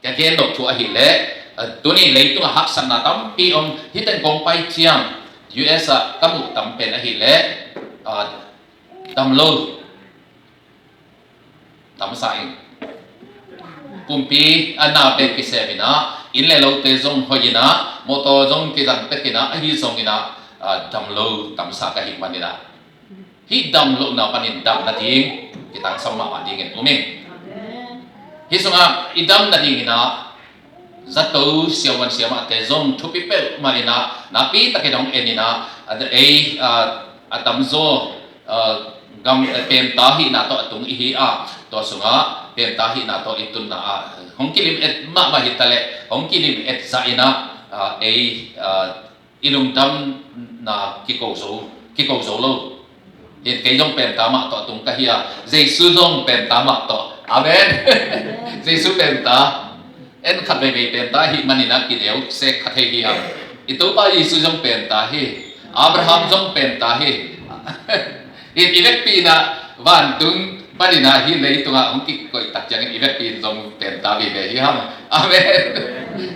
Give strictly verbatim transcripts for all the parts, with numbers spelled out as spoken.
Ka gen nop thu ahih leh, ah, tuni leitungah haksatna tampi om, hih teng kong pai ciang U S ah ka muh tam pen ahih leh, ah, dam lo, damsa in. Kumpi a na pen kisem in ah, inn le lote zong hoih in ah, motor zong kizang tek in ah, ahi zongin ah, ah, dam lo, damsa ka hih manin ah, hih dam lohna panin dam nading kitangsam mahmah dingin um ing. Hih sungah i dam nadingin ah zato siavuan siamahte zong thupi peuhmah in ah, nakpi takin hong en in ah, a, ei, a, a tamzaw, a, gam, a, pemta hihna tawh a tung i hi a, tua sungah pemta hihna tawh i tunna ah hong kilim et mahmah hi taleh, hong kilim et zah in ah, a, ei, a, i lungdamna kiko zo, kiko zo lo. Hin kei zong pemta mah tawh tung ka hi a, Jesu zong pemta mah tawh. Amen. Jesu pemta. En khat veivei pemta hih manin ah kineu sek kha thei hi hang. I Topa Jesu zong pemta hi. Abraham zong pemta hi. Hin i vekpi in ah vantung panin ah hih leitungah hong kikoih tak ciangin i vekpi in zong pemta vive hi hang. Amen.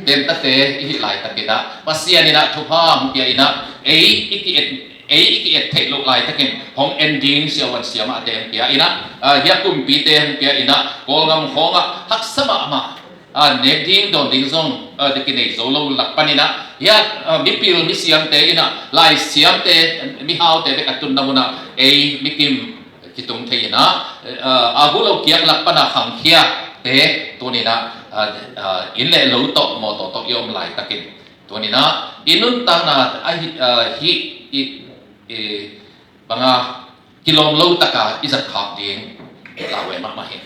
Pemtate i hih laitakin ah Pasian in ah thupha hong pia in ah, ei i ki-et, ei i ki-et theih loh laitakin hong en ding siavuan siamahte hong pia in ah, ah, hih a kumpite hong pia in ah, Kawlgam khawngah haksa mahmah, ah, nek ding dawn ding zong, ah, kinei zo lo lak panin ah, hih a, ah, mipil misiamte in ah, laisiamte, mihaute bek a tunna munah ei mikim kitung thei in ah, ah, a gu lo kiak lak pana khangkhiate tuni in ah, ah, ah, inn le lo tawh mawtaw tawh i om laitakin tuni in ah i nuntakna ahi, ah, hih i, i banga kilawm lo taka i zat khak ding lau e mahmah hi.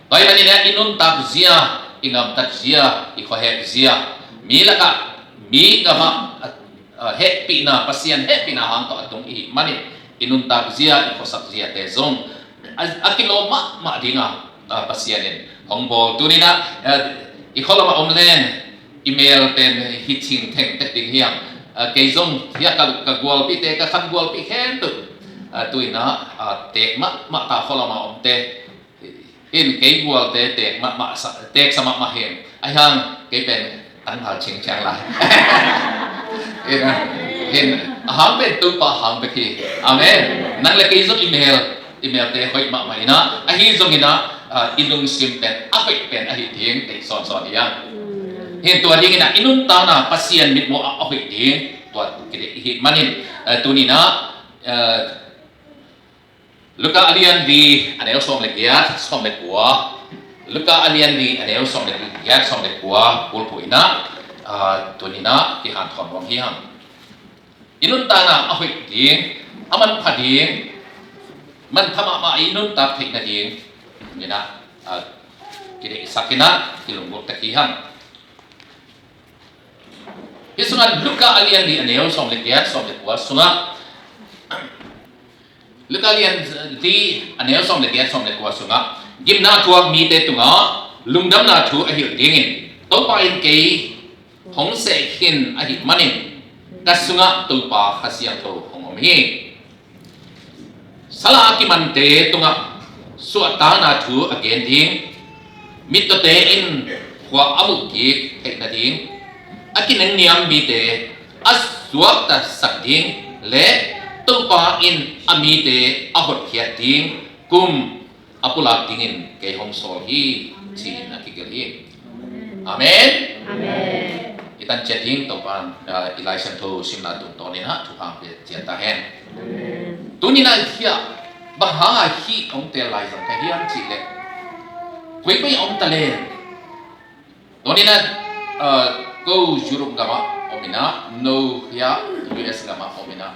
Tua ahih manin ah i nuntak zia, i ngamtat zia, i khuahek zia, mi lakah, mi gamah, a, a, hehpihna, Pasian hehpihna hang tawh a tung i hih manin i nuntak zia, i khuasak ziate zong a, a kilawm mahmah ding a, a, Pasian in hong bawl. Tuni in ah, a, i khualam a om leng i mel pen hi cing theng tek ding hi hang. A, kei zong hih a ka, ka gualpihte, ka khan gualpih khempeuh, a, tu in ah, a, teek mahmah ta, khualam a omte. Hin kei gualte teek mahmah sa, teeksa mahmah hi. Ahi hang kei pen tanghal cingciang lai. Hin, hin a hang pen Topa hang bek hi. Amen. Nang le kei zong i mel, i melte hoih mahmah in ah, ahi zongin ah, ah, i lungsim pen a hoih pen ahi ding deih sawnsawn hi hang. Hin tua dingin ah i nuntakna Pasian mitmuh ah a hoih ding tua kideih i hih manin, ah, tuni in ah, ah, Luka a lian li a neu sawm le giat, sawm le kua. Luka a lian li a neu sawm le giat, sawm le kua bulphuh in ah, ah, tuni in ah kihanthawn nuam hi hang. I nuntakna a hoih ding, a manpha ding, manpha mahmah i nuntak theih nading in ah, ah, kideihsak in ah kilunggulh tek hi hang. Hih sungah Luka a lian li a neu sawm le giat, sawm le kua sungah, Luka a lian li a neu sawm le giat, sawm le kua sungah, gimna a thuak mite tungah lungdamna thu a hilh dingin Topa in kei hong seh khin ahih manin ka sungah Topa Kha Siangtho hong om hi. Sala a kimante tungah suahtakna thu a gen ding, mittawte in khua a muh kik theih nading, a kinengniam mite a suaktasak ding le Topa in a mite a hotkhiat ding kum a pulak dingin kei hong sawl hi, ci-in a kigelh hi. Amen. Amen. I tan ciat ding Topa, ah, i Lai Siangtho simna tungtawnin ah thupha hong pia ciat ta hen. Amen. Tuni-in ah hiah bang hang a hih hong teel lai zang ka hiam cih leh, koi koi a om ta leh, tuni-in ah, ah, ko Europe gamah om in ah, no hiah U S gamah om in ah,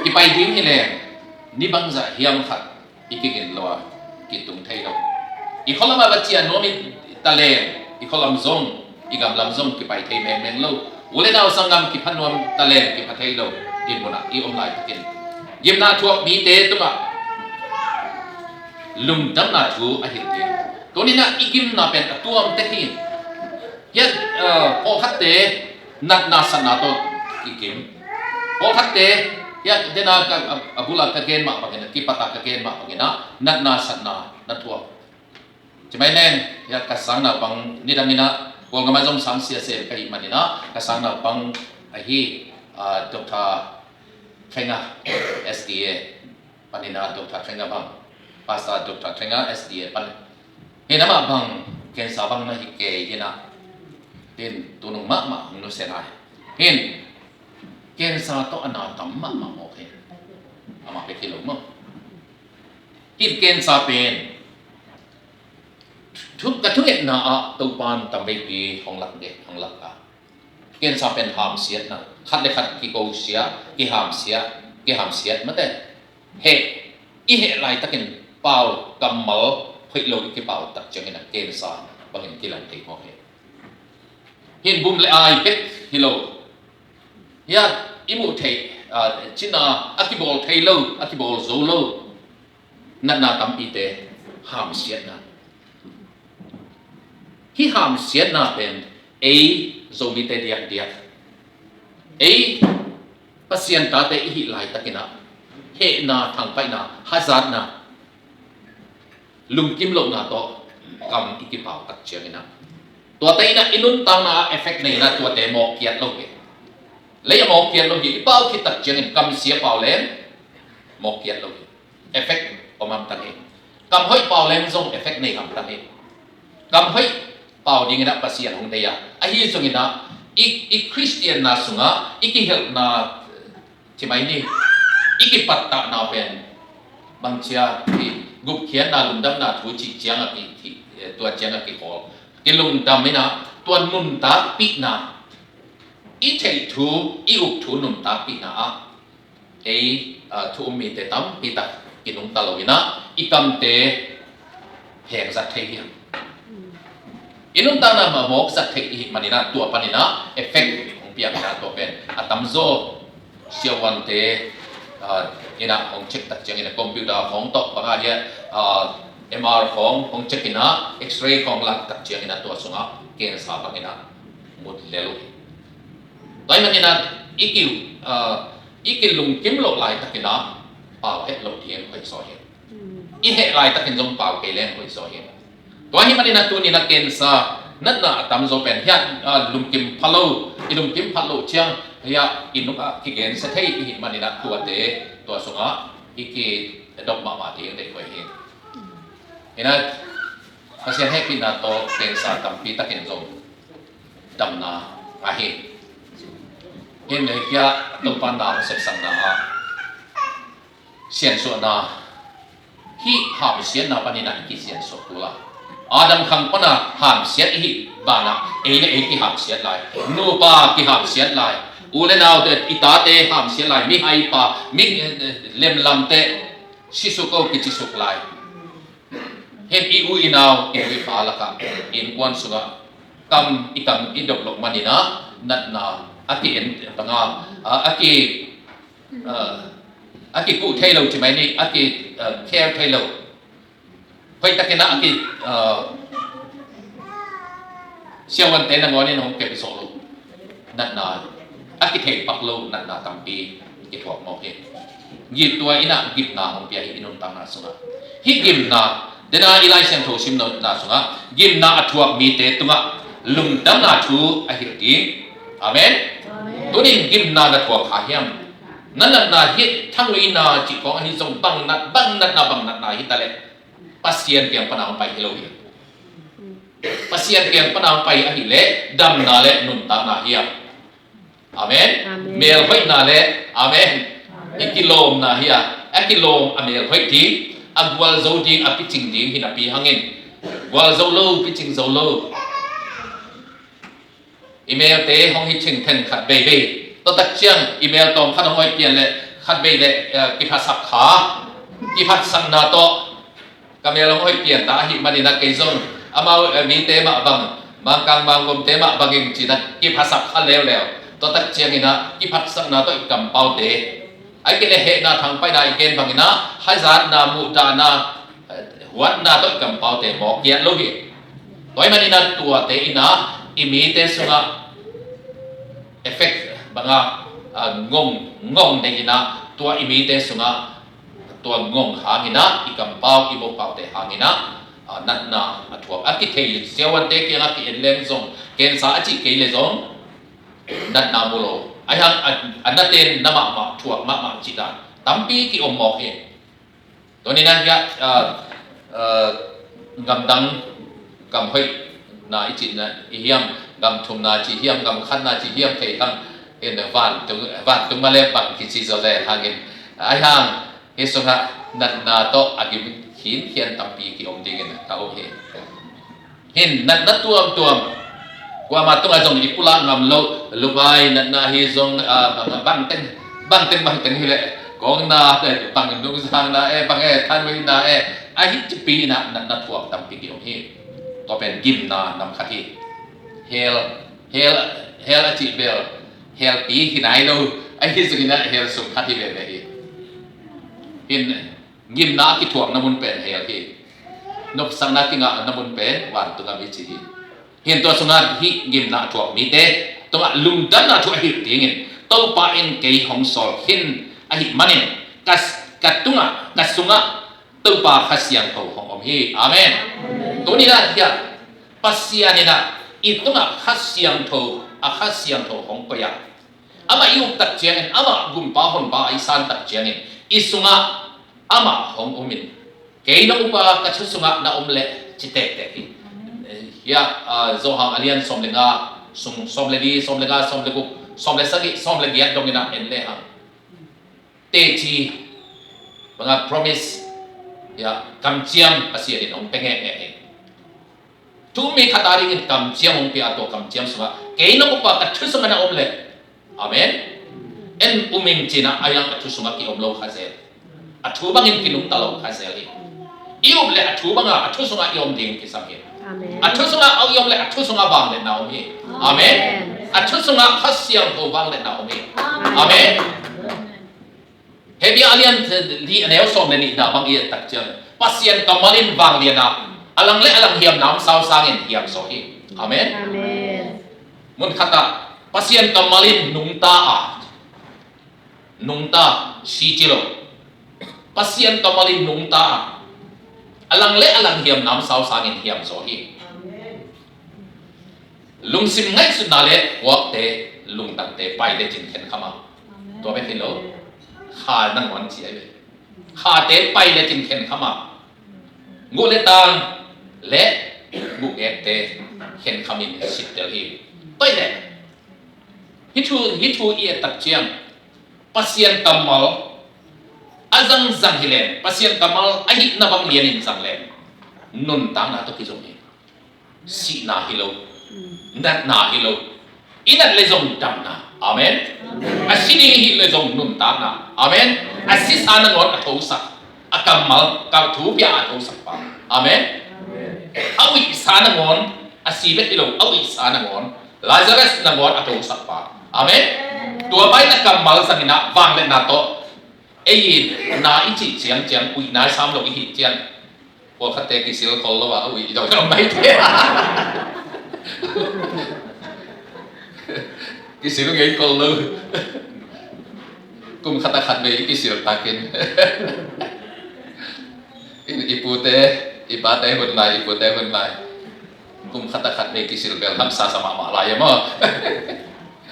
kipai ding hi leh ni bangzah hiam khat i kigin lo a kitung thei lo. I khualam ah va ciah nuam i ta leh, i khualam zong, i gamlam zong kipai thei mengmeng lo. U le nau sanggam kipha nuam ta leh kipha thei lo. Inn mun ah i om laitakin gimna thuak mite tungah lungdamna thu a hilh ding. Tuni-in ah i gimna pen a tuam tek hi. Hiah, eh, pawlkhatte natna satna tawh i gim. Pawlkhatte hiah dena ka, a, a bul ah ka gen mah bangin ah, kipat ah ka gen mah bangin ah, natna satna na thuak. Ci mai leng, ya ka sang naupang nidang in ah, Kawlgam ah zong sang sia sem ka hih manin ah, ka sang naupang ahi, ah, Doctor Thenga, S D A panin ah Doctor Thenga bang, Pastor Doctor Thenga, S D A pan. Hi na mah bang, cancer bang na hi kei hi na. Tin, tunung mahmah hong nusia nai. Hin, cancer tawh a na tam mahmah mawk hi. Amah pek hi lo maw. Hin cancer pen thu, ka thungetna ah Topan tamveipi hong lak de, hong lak a. Cancer pen hamsiatna, khat le khat kikosia, kihamsia, kihamsiat mate. Heh, i heh laitakin pau kammal hoih lo i kipau tak ciangin a cancer bangin kilang thei mawk hi. Hin bum le ai bek hi lo. Hiah i muh theih, ah, cina a kibawl thei lo, a kibawl zo lo natna tampite hamsiatna. Hih hamsiatna pen ei Zomite diakdiak, ei Pasian tate i hih laitakin ah hehna, thangpaihna, hazatna, lungkim lohna tawh kam i kipau tak ciangin ah, tuate in ah i nuntakna ah effect nei in ah tuate mawk kiat lo hi. Lei a mawk kiat lo hi. I pau khit tak ciangin kam sia pau leng mawk kiat lo hi. Effect om hamtang hi. Kam hoih pau leng zong effect nei hamtang hi. Kam hoih pau dingin ah Pasian hong deih a, ahi zongin ah i, i Khristianna sungah i kihelhna, ci mai ni, i kipattahna pen bangcia hi, gupkhiatna, lungdamna thu cih ciangah ki, ki, eh, tua ciangah kikhawl, kilungdam in ah tua nuntakpihna, i theih thu, i uk thu nuntakpihna ah ei, ah, thu um mite tampi tak kinungta lo in ah i kamte hengzat thei hi. I nuntakna mah mawkzat thei i hih manin ah tua panin ah effect hong piang in ah tua pen a tamzaw siavuante, ah, in ah hong check tak ciangin ah computer khawng tawh bang a hiah, ah, M R khawng hong check in ah X-ray khawng lak tak ciangin ah tua sungah cancer bangin ah mut lel uh hi. Tua ahih manin ah i ki, ah, i kilungkim loh laitakin ah pau het loh ding hoih zaw hi. I heh laitakin zong pau kei leng hoih zaw hi. Tua ahih manin ah tuni in ah cancer natna a tamzaw pen hiah, ah, lungkim pha lo, i lungkim pha loh ciang hiah i nungah kigensia thei i hih manin ah tuate tua sungah i kidop mahmah ding deih hoih hi. Hi na, Pasian hehpihna tawh cancer tampi takin zong damna ngah hi. Hi na, hiah Topa na hong sepsakna ah siansuahna, hih hamsiatna panin ah i kisiansuah kul a, Adam khang pan a hamsiat i hih banah ei le ei kihamsiat lai, nupa kihamsiat lai, u le naute, i tate hamsiat lai, mihaipa, mi, eh, eh, lemlamte sisuk o, kicisuk lai. Hih i u i nau, i u i pa lakah, innkuan sungah kam, i kam i dop loh manin ah natna a ki-en bang a, a, a ki, a, a kikuh thei lo ci mai ni, a ki, a, care thei lo. Hoihtakin ah a ki, a, siavuante nangawn in hong kep zawh loh natna, a kitheipak lo natna tampi kithuak mawk hi. Gim, tua in ah gimna hong pia hi i nuntakna sungah. Hih gimna, dena i Lai Siangtho simna sungah gimna a thuak mite tungah lungdamna thu a hilh ding. Amen. Amen. Tunin gimna na thuak kha hiam? Na natna hi, thangluina cih khawng ahi zong, bang nat, bang natna, bang natna hi ta leh Pasian kiang pana hong pai hi lo hi. Pasian kiang pana hong pai ahih leh damna le nuntakna hi a. Amen. Amen. Melhoihna le, amen. Amen. I kilawmna hi a, a kilawm a melhoih ding, a gualzo ding, a picing ding hi napi hangin, gualzo lo, picing zo lo. I melte hong hi cingthen khat veivei. Tua tak ciang i mel tawm khat hong hoih pian le khat vei le, eh, kiphatsak kha, kiphatsakna tawh ka mel hong hoih pian ta ahih manin ah kei zong amau, eh, mite mah bang, Mangkang Manggomte mah bangin ci-in ah kiphatsak kha leuleu. Tua tak ciangin ah kiphatsakna tawh i kampaute, ahih kei leh hehna thangpaihna i gen bangin ah hazatna, muhdahna, huatna tawh i kampaute mawk kiat lo hi. Tua ahih manin ah tuate in ah i mite sungah effect bang a, ah, ngong, ngong nei in ah tua i mite sungah tua ngong hangin ah i kampau, i mopaute hangin ah, a, natna a thuak a kithei siavuante kiangah ki-en leng zong, cancer a cih kei le zong natna mu lo. Ahi hang a, a naten na mahmah thuak mahmah cih dan tampi ki-om mawk hi. Tuni-in ah hiah, ah, ah, gamdang, gam hoihna i cihna i hiam, gam thumna ci hiam, gam khatna ci hiam thei hang in, vantung, vantung mah le bang kici zaw le hangin, ahi hang hih sungah natna tawh a gim khinkhian tampi ki-om dingin ka um hi. Hin natna tuamtuam, kuamah tungah zong i pulak ngam lo, luvai natna hi zong, ah, bang, bangteng, bangteng, bangteng hi leh, kong na, eh, bang nungsang na, eh, bang, eh, thanvei na, eh, ahi cipi na, natna thuak tampi ki-om hi. Tua pen gimna nam khat hi. Hell, hell, hell a cih bel, hell pi hi nai lo, ahi zongin ah hell sung khat hi veve hi. Hin, gimna a kithuakna mun pen hell hi. Nopsakna kingahna mun pen vantung a mi ci hi. Hin tua sungah hih gimna a thuak mite tungah lungdamna thu a hilh dingin Topa in kei hong sawl khin ahih manin ka, ka tungah, ka sungah Topa Kha Siangtho hong om hi. Amen. Tuni-in ah hiah Pasian in ah i tungah Kha Siangtho, a Kha Siangtho hong koih a, amah i up tak ciangin, amah gumpa honpa a i san tak ciangin i sungah amah hong umin, kei nong upa ka thu sungah na om leh, ci tektek hi. Hiah, ah, Johan a lian sawm le nga, sung sawm le li, sawm le nga, sawm le guk, sawm le sagih, sawm le giat dongin ah en lehang, teci bangah promise, hiah kamciam Pasian in hong pia ngekngek hi. Thu-um mi khat a dingin kamciam hong pia a, tua kamciam sungah kei nong upa ka thu sungah na om leh. Amen. En um ing ci-in ah, ahi hang a thu sungah ki-om lo kha zel. A thu bangin kinungta lo kha zel hi. I up leh a thu bangah a thu sungah i om ding kisam hi. Amen. A thu sungah i om leh a thu sungah vangliatna om hi. Amen. Amen. A thu sungah Kha Siangtho vangliatna om hi. Amen. Amen. Hebru a lian li a neu sawm le nihna bang i et tak ciang, Pasian kammal in vanglian a, a lang le a lang hiam namsau sangin hiam zaw hi. Amen. Amen. Mun khatah Pasian kammal in nungta a, nungta, si ci lo. Pasian kammal in nungta a, a lang le a lang hiam namsau sangin hiam zaw hi. Lungsim ngaihsutna le khuakte, lungtangte pai lecin khenkham a. Tua bek hi lo, kha nangawn ci ahi ve. Khate pai lecin khenkham a. Guh le tang le guh ngekte khenkhamin sittel hi. Tua hileh, hih thu, hih thu i et tak ciang, Pasian kammal a zangzang hi leng, Pasian kammal a hihna bang lianin zang leng, nuntakna tawh kizom hi. Sihna hi lo, natna hi lo. I nat le zong damna. Amen. A si ding hi le zong nuntakna. Amen. A sisa nangawn a thosak, a kammal, ka thu pia a thosak pa. Amen. A uihsa nangawn, a si bek hi lo, a uihsa nangawn, Lazarus nangawn a thosak pa. Amen. Tua pai na kammal zangin ah vangliatna tawh, ei in na i cih ciangciang, uihna i sam lo i hih ciang, pawlkhatte kisil khol lo a, a uih i dawh mai te. Kisil ngei khol lo. Kum khat a khat vei kisil takin. In i pute, i pate hun lai, i pute hun lai. Kum khat a khat vei kisil bel hamsa sa mahmah lai a maw.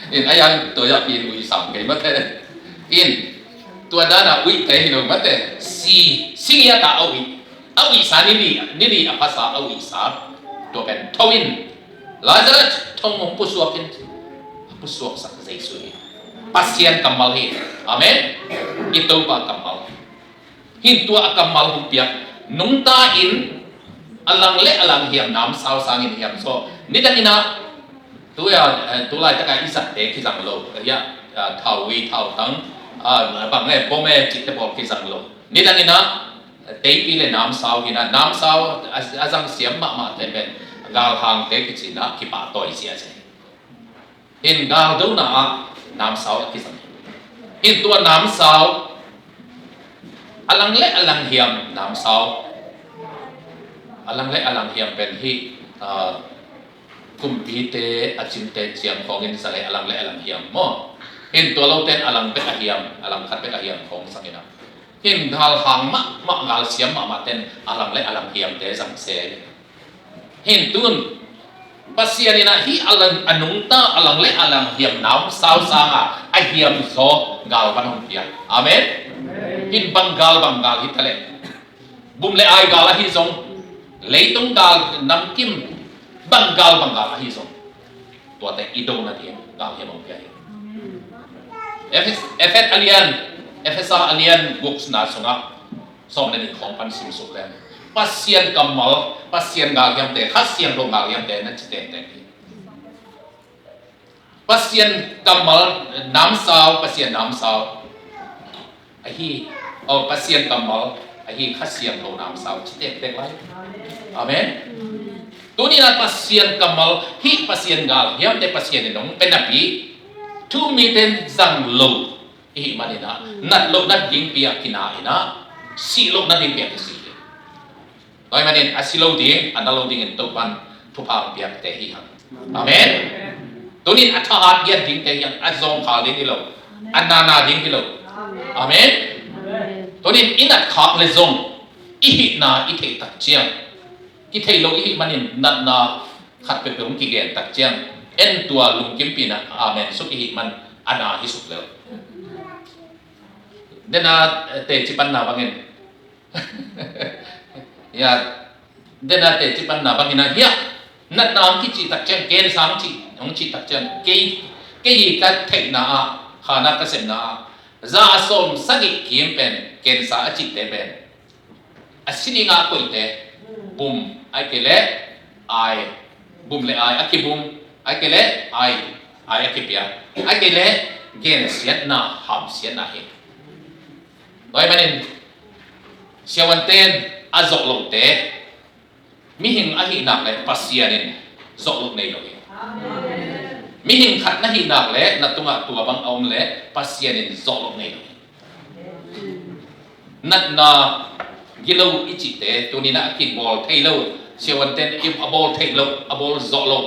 In a yang tua ya pin uih sam kei mate. In tua dana uih kei hi lo mate. Si, si ngiat a uih. A uihsa ni li, ni li a phasa a uihsa. Tua pen tho in. Lazarus, tho in hong pusuak in. A pusuaksak Jesu hi. Pasian kammal hi. Amen. I Topa kammal. Hin tua a kammal hong piak nungta in a lang le a lang hiam namsau sangin hiam zaw. Nidangin ah, tu, eh, tu laitak a i zatte kizang lo. Ya, ah, thauvui, thautang, ah, bang e, bom e, cihte bawl kizang lo. Nidangin ah, teipi le namsau hi na, namsau a, a zang siam mahmahte pen galhangte kici na, kipahtawi sia sia. Hin galdona ah namsau a kizang hi. Hin tua namsau, a lang le a lang hiam namsau, a lang le a lang hiam pen hih, ah, kumpite a cinte ciang khawngin sa le a lang le a lang hiam maw. Hin tua lote in a lang bek a hiam, a lang khat bek a hiam khawng sang in ah. Hin galhang mahmah, galsiam mahmah ten a lang le a lang hiamte zang se. Hin tun Pasian in ah hih a lang, a nungta a lang le a lang hiam namsau sangin a hiam zaw gal van hong pia. Amen. Hin bang gal, bang gal hi ta leh, bum le ai gal ahi zong, leitung gal, namkim, bang gal, bang gal ahi zong, tuate i do nading galhiam hong pia hi. Efes-, Efet a lian, Efesa a lian gukna sungah sawm le nih khawng pan simsuk leng, Pasian kammal, Pasian galhiamte, Kha Siangtho galhiamte na ci tektek hi. Pasian kammal namsau, Pasian namsau ahi, aw, Pasian kammal ahi, Kha Siangtho namsau ci tektek lai. Amen. Tuni-in ah Pasian kammal, hih Pasian galhiamte Pasian in hong pia napi, thu mite zang lo i hih manin ah, nat loh nading pi ah kina in ah, sih loh nading pi ah kisih hi. Tua ahih manin a si lo ding, a na lo dingin Topan thupha hong piakte hi hang. Amen. Tuni-in a thahat giat dingte hi hang, a zawngkhal ding hi lo, a nana ding hi lo. Amen. Tuni-in i nat khak le zong, i hihna i theih tak ciang, kithei lo i hih manin natna khat peuhpeuh hong kigen tak ciang, en tua lungkimpi in ah amen suk i hih man a na hi suk lel. Dena, eh, teci panna bangin. Ya, dena teci panna bangin ah, hiah natna hong kicih tak ciang, cancer hong cih, hong cih tak ciang, kei, kei ka theihna ah, khana ka sepna ah, za a sawm sagih kim pen cancer a cihte pen a si dingah a koihte, bum, ahih kei leh ai, bum le ai a kibum, ahih kei leh ai, ai a kipia, ahih kei leh gensiatna, hamsiatna hi. Tua ahih manin siavuante in a zawh lohte, mihing ahih nak leh Pasian in zawh loh nei lo hi. Mihing khat na hih nak leh na tungah tua bang a om leh Pasian in zawh loh nei lo hi. Natna gilo i cihte tuni-in ah a kibawl thei lo, siavuante in a bawl thei lo, a bawl zawh lo,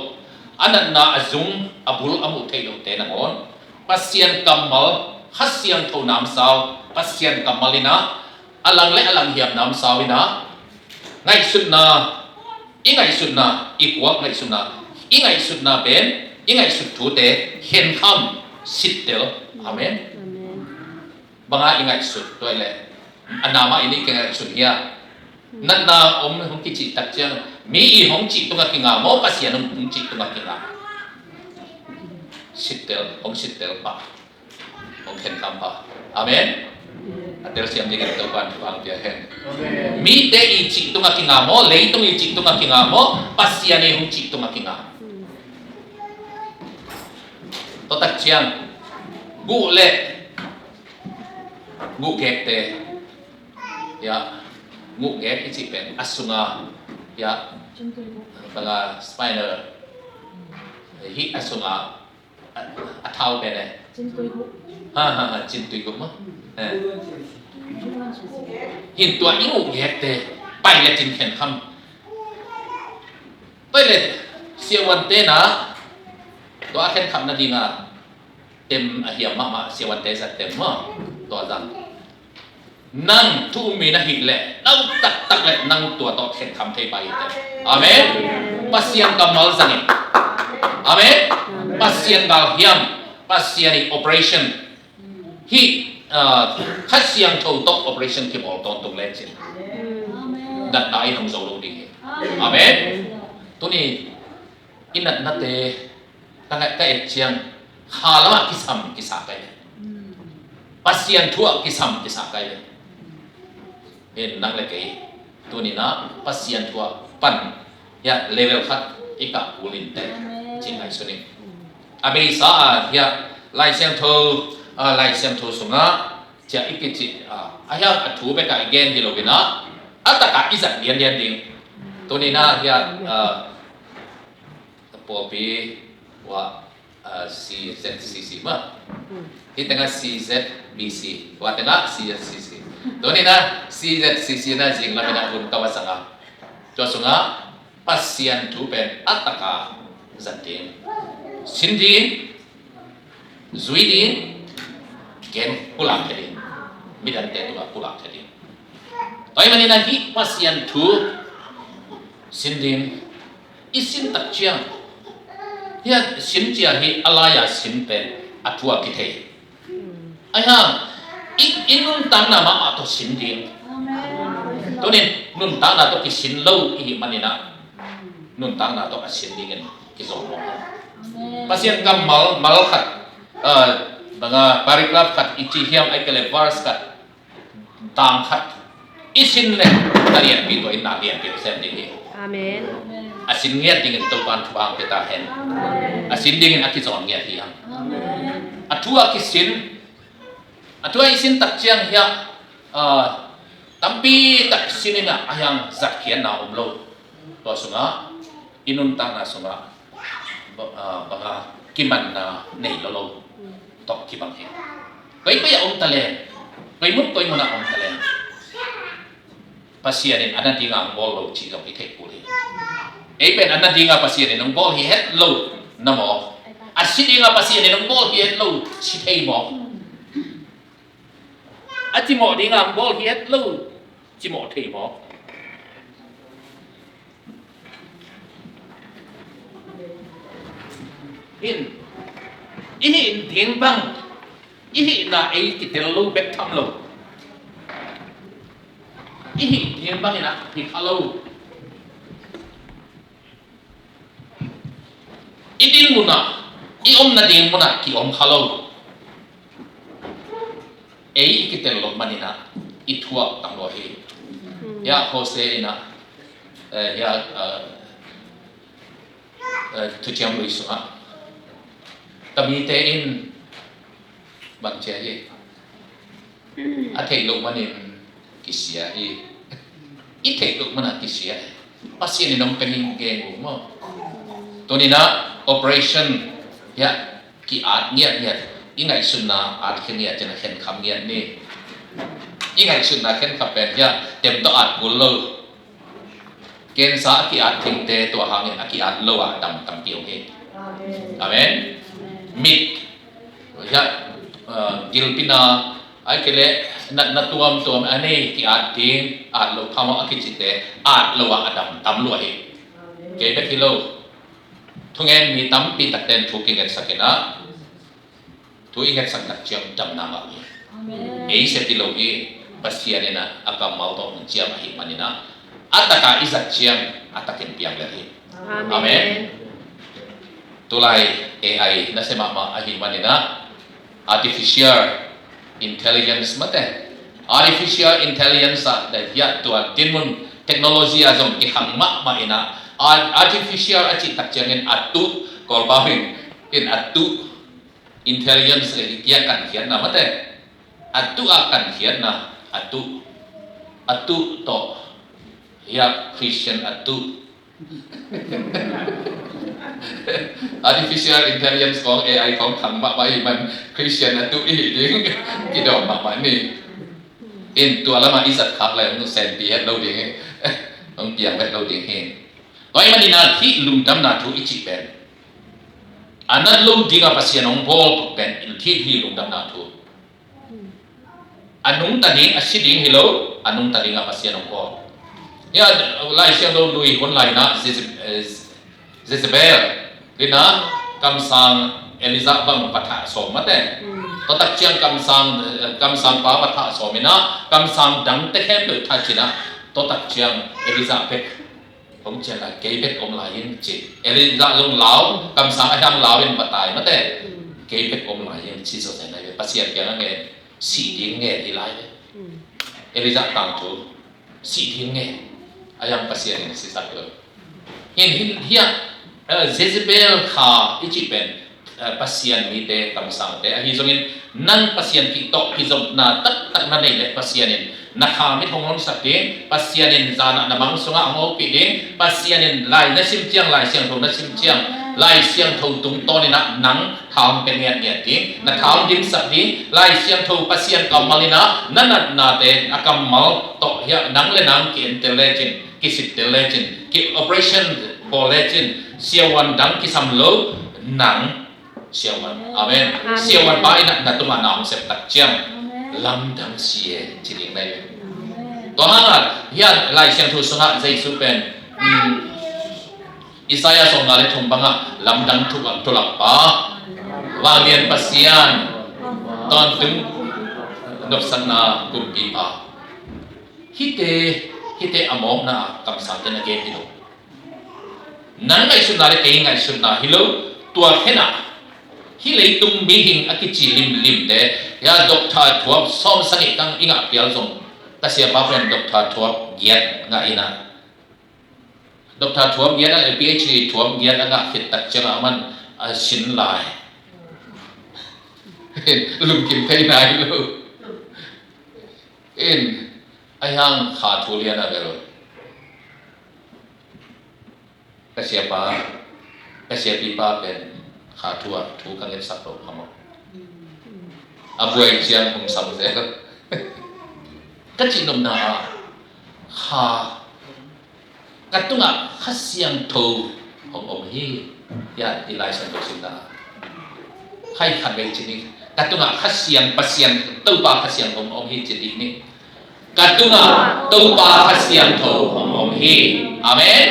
a natna a zung a bul a muh theih lote nangawn Pasian kammal, Kha Siangtho namsau, Pasian kammal in ah a lang le a lang hiam namsau in ah ngaihsutna, i ngaihsutna, i kuak ngaihsutna, i ngaihsutna pen, i ngaihsut thute khenkham, sittel. Amen. Banga i ngaihsut, tua ahih leh a na mah in i kingaihsun hi a, natna om hong kicih tak ciang, mi i hong cih tungah kinga maw, Pasian hong, hong cih tungah kinga? Sittel, hong sittel pah, hong khenkham pah. Amen. A telsiam dingin Topan thupha hong pia hen. Mite i cih tungah kinga maw, leitung i cih tungah kinga maw, Pasian i hong cih tungah kinga? Tua tak ciang guh le guh gekte, ya, guh gek i cih pen a sunga, ya, banga spinal, hih a sunga a, a thau pen e. Cintui guh. Ha, ha, ha, cintui guh maw? Eh. Hin tua i guh gekte pai le cin khenkham. Tua ahih leh siavuante in ah tua a khenkham nadinga tem a hiam mahmah, siavuante zat tem maw? Tua zang. Nang thu um mi na hih leh, nang taktak leh nang tua tawh khenkham thei pah hi te. Amen. Pasian kammal zang in. Amen. Pasian galhiam, Pasian i operation. Hih, ah, Kha Siangtho tawh operation kibawl tawntung lecin, natna in hong zo lo ding hi. Amen. Tuni i natnate ka ngaih, ka et ciang, kha lamah kisam kisa ka hi leh, Pasian thu ah kisam kisa ka hi leh, hin nang le kei tuni-in ah Pasian thu ah pan, hiah, level khat i kah kul in teh, ci ngaihsun ing. A beisa ah, hiah, Lai Siangtho, ah, Lai Siangtho sungah ciah i kicih, ah, a hiah a thu bekah i gen hi lo-in ah, a takah i zat lianlian ding. Tuni-in ah hiah, ah, pawlpi uah, ah, C Z C C mah. Hih tengah C Z B C, uah tengah C Z C C. Tuni-in ah C Z C C na zing lamin ah hun ka va sang a, tua sungah Pasian thu pen a taka zat ding, sin ding, zui ding, gen pulak ding. midangte tungah pulak thei ding. Tua ahih manin ah hih Pasian thu sin ding i sin tak ciang, hih a sin cia hi a lai-a sin pen a thu a kithei. Ahi hang i, i nuntakna mahmah tawh sin ding. Tunin nuntakna tawh kisin lo i hih manin ah nuntakna tawh a sin dingin kizom lo. Pasian kammal, mal khat, ah, banga paragraph khat i ci hiam, ahih kei leh verse khat, tang khat i sin leh na lianpi, tua in na lianpi sem ding hi. Amen. A sin ngiat dingin Topa'n thupha hong pia ta hen. Amen. A sin dingin a kizom ngiat hi hang. Amen. A thu a kisin, a thu a i sin tak ciang hiah, ah, tampi tak sin in ah, ahi hang zatkhiatna om lo. Tua sungah, i nuntakna sungah ba-, ah, banga kimanna nei lo lo tawh kibang hi. Koi koi a om talent, koi mun koi mun a om talent, Pasian in a na dinga hong bawl lo cih zong i theih kul hi. Ei pen a na dinga Pasian in hong bawl hi het lo na maw? A si dinga Pasian in hong bawl hi het lo ci thei maw? A cimawh dinga hong bawl hi het lo cimawh thei maw? In, i hih ding bang, i hihna ei kitel lo bek tham lo. I hih ding bangin ah hi kha lo. I din munah, i omna ding munah ki-om kha lo. Ei i kitel loh manin ah i thuak tam lua hi. Hiah Hosea in ah, eh, hiah, eh, eh, Thuciam Lui sungah, ka mite in bang ci hi. A theih loh manin kisia hi. I theih loh manin kisia hi. Pasian in hong pia hi, hong gen uh maw? Tuni-in ah operation, hiah, ki-at ngiatngiat. I ngaihsutna at khin ngiat ciangin a khenkham ngiat ni. I ngaihsutna khenkham pen hiah, tem tawh at kul lo. Cancer a ki-at thengte tua hangin a ki-at lo a dam tampi om hi. Amen. Mit, hiah, uh, gilpina, ahih kei leh natna tuamtuam a nei ki-at ding, at lo phamawh a kicite, at lo a dam tam lua hi. Kei bek hi lo. Thungen mi tampi takte in thu kingetsak in ah, thu i ngetsak tak ciang damna ngah hi. Amen. Ei sep hi lo hi, Pasian in ah a kammal tawh hong ciam ahih manin ah, a taka i zat ciang a takin piang lel hi. Amen. Amen. Tulai A I nasia mahmah ahih manin ah, artificial intelligence mate. Artificial intelligence ah, hiah tua dinmun technology ah zong kihang mahmah in ah, ar-, artificial a cih tak ciangin a tuh, Kawlpau in, in a tuh, intelligence, eh, kia kankhiatna mate. A tuh a kankhiatna, a tuh, a tuh tawh, hiah Christian a tuh. Artificial intelligence khawng, A I khawng khang mahmah ahih man Christian a tuh i hih ding kidawm mahmah ni. In tua lamah i zat khak leh hong senpi het lo ding hi. Hong piang het lo ding hi. Tua ahih manin ah hih lungdamna thu i cih pen, a na lo dinga Pasian hong bawl pen hih, hih lungdamna thu. A nungta ding, a si ding hi lo, a nungta dinga Pasian hong bawl. Hiah Lai Siangtho Lui hun lai-in ah Jeze-, eh, Jezebel in ah kamsang Elijah bang va thah sawm mate. Tua tak ciang kamsang, eh, kamsangpa va thah sawm in ah kamsang dangte khempeuh thah ci-in ah, tua tak ciang Elijah bek hong cian lai, kei bek om lai ing ci. Elijah zong lau, kamsang a hiang lau in va tai mate. Kei bek om lai ing ci zawzen lai ve. Pasian kiangah ngen, sih ding ngen hi lai ve. Elijah tangthu, sih ding ngen. A hiang Pasian in sisak lo. Hin, hin, hiah, eh, Jezebel kha i cih pen, eh, Pasian mite, kamsangte ahi zongin, nan Pasian kih tawh kizopna taktak na neih leh Pasian in na kha mit hong honsak ding, Pasian in zan ah na mang sungah hong hopih ding, Pasian in lai na sim ciang, Lai Siangtho na sim ciang, Lai Siangtho tungtawn in ah nang tha hong pia ngiatngiat ding, na tha hong dimsak ding, Lai Siangtho Pasian kammal in ah na natnate a kammal tawh hiah nang le nang ki-entel lecin, kisittel lecin, ki-operation bawl lecin, siavuan dang kisam lo, nang siavuan. Amen. Amen. Siavuan pa in ah na tungah na hong sep tak ciang. Amen. lamdang si e ci ding na hi ve. Tua hangah hiah Lai Siangtho sungah Jesu pen, um, Isaiah sawmnga le thum bangah lamdang thuk a thulak pa, vanglian Pasian, tawntung nopsakna kumpipa. Hihte, hihte a mawkna kamsangte na gen hi lo. Nang ngaihsutna le kei ngaihsutna hi lo. Tua khenah hih leitung mihing a kici limlimte, hiah doctor thuap sawm sagih tang i ngah phial zong, ka siapa pen doctor thuap giat ngah inah, doctor thuap giat a, PhD thuap giat a ngah khit tak ciangah aman a sin lai. Lungkim thei nai lo. In, a hiang kha thu lian a bel ka siapa, ka siapipa pen kha thu ah thu ka ngetsak lo kha maw. A buai ciang hong sam zel. Ka cihnopna ah kha, ka tungah Kha Siangtho hong om hi. Hiah i Lai Siangtho simna ah khai khat vei ci ni. Ka tungah Kha Siang, Pasian, Topa Kha Siangtho hong om hi ci dih ni. Ka tungah Topa Kha Siangtho hong om hi. Amen.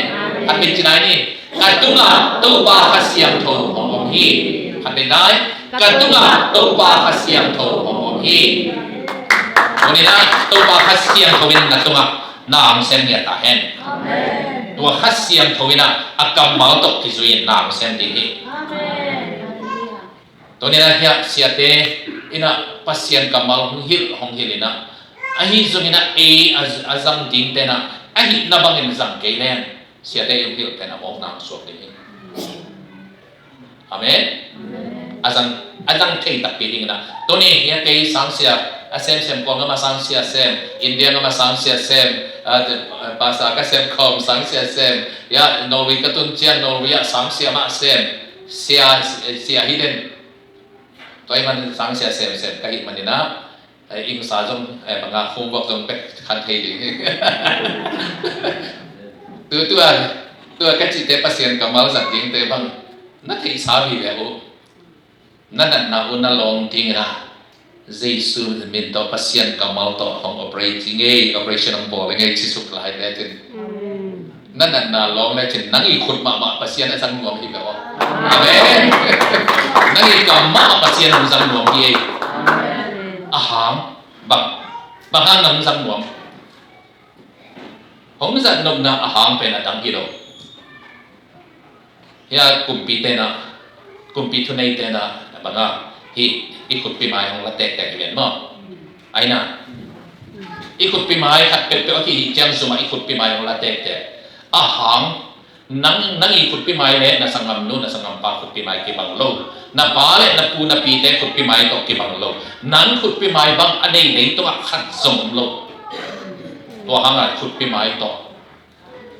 Khat vei ci nai ni. Ka tungah Topa Kha Siangtho hong om hi. Khat vei nai. Ka tungah Topa Kha Siangtho hong om hi. Tuni-in ah Topa Kha Siangtho in na tungah na hong sem ngiat ta hen. Amen. Tua Kha Siangtho in ah a kammal tawh kizui-in na hong sem ding hi. Amen. Tuni-in ah hiah siate in ah Pasian kammal hong hilh, hong hilh in ah, ahi zongin ah ei a, a zang dingte in ah a hihna bangin zang kei leng, siate i hong hilh pen a mawkna hong suak ding hi. Amen. A zang, a zang thei takpi ding in ah, tuni hiah kei sangsia a semsem, Kawl gam ah sangsia sem, India gam ah sangsia sem, a, Pastor ka sem khawm sangsia sem, hiah Norway ka tun ciang Norway ah sangsia mah sem, sia, sia hi den. Tua ahih manin sangsia semsem ka hih manin ah, eh, innsa zong, eh, banga homework zong pek kha thei ding hi. Tu, tua, tua ka cihte Pasian kammal zat dingte bang na theihsa vive uh. Na natna uh na lawng dingin ah Jesu min tawh, Pasian kammal tawh hong operate hi ing ei, operation hong bawl hi ing ei, ci suk lai lecin. Amen. Na natna lawng lecin nang i khut mahmah Pasian a zang nuam hi ve aw. Amen. Nang i kam mahmah Pasian hong zang nuam hi ei. Amen. A hang, bang, bang hang nang zang nuam? Hong zat nopna a hang pen a dang hi lo. Hiah kumpite in ah, kumpi thuneite in ah, a bang ah, hih i khutpi mai hong la tektek hi ven maw. Ai na, i khutpi mai khat peuhpeuh a kihih ciang sungah i khutpi mai hong la tektek. A hang, nang, nang i khutpi mai le na sanggamnu, na sanggampa khutpi mai kibang lo. Na pa le na pu na pite khutpi mai tawh kibang lo. Nang khutpi mai bang a nei leitungah khat zong om lo. Tua hangah khutpi mai tawh,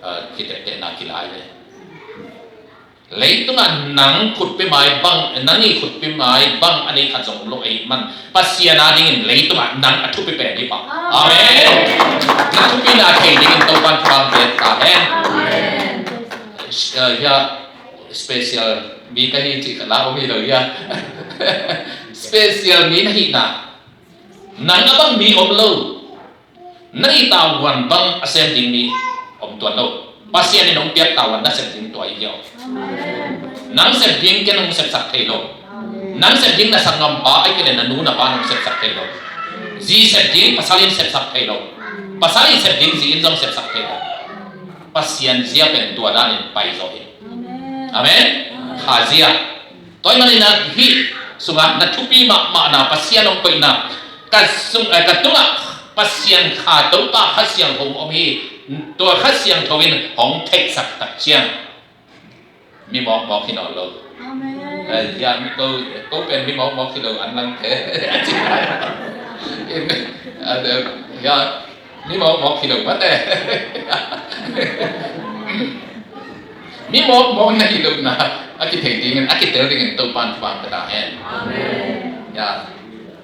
ah, kiteptehna kilai ve. Leitungah nang khutpi mai bang, nang i khutpi mai bang a nei khat zong om lo ahih man, Pasian a dingin leitungah nang a thupi pen hi pah. Amen. Na thupina thei dingin Topa'n thupha pia ta hen. Amen. Eh, hiah special mi ka hi cih ka la om hi lo hiah. Special mi na hihna, nang a bang mi om lo. Nang i tavuan bang a sem ding mi om tuan lo. Pasian in hong piak tavuan na sep ding tua hi hiau. Amen. Nang sep ding ken hong sepsak thei lo. Amen. Nang sep ding na sanggampa ahih kei leh na nu na pa'n hong sepsak thei lo. Zi sep ding pasal in sepsak thei lo. Pasal in sep ding zi in zong sepsak thei lo. Pasian zia pen tua danin pai zaw hi. Amen. Amen. Kha zia. Tua ahih manin ah hih sungah na thupi mahmahna, Pasian hong koihna, ka sung, eh, ka tungah Pasian Kha, Topa Kha Siangtho hong om hi. Tua Kha Siangtho in hong theihsak tak ciang mi mawkmawk hi nawn lo. Amen. Eh, ya, mi ko, ko pen mi mawkmawk hi lo an lang te. In, ah, ya, mi mawkmawk hi lo mate. Mi mawkmawk na hi lohna a kithei dingin, a kitel dingin Topa'n thupha pia ta hen. Amen. Ya,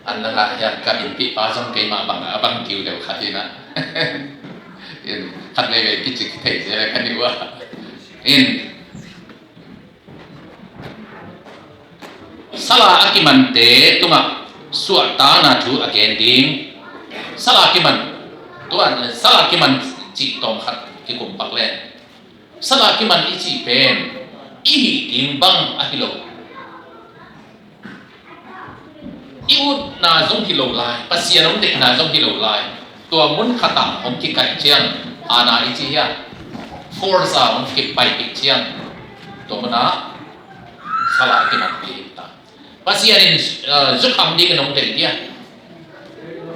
an langah hian ka minpih pa zong keimah bang a bang kiu deuh khat hi na. In, khat veivei kici kithei zel ka nih uh a. In, sala a kimante tungah suahtakna thu a gen ding. Sala kiman, tuan, sala kiman cih tawm khat kikum pak le. Sala kiman i cih pen i hih ding bang ahi lo. I utna zong hi lo lai, Pasian hong deihna zong hi lo lai. Tua mun khatah hong kikaih ciang, Hana i cih hiam, force a hong kipaipih ciang, tua munah sala kiman ding ta. Pasian in, eh, zukham dingin hong deih dia,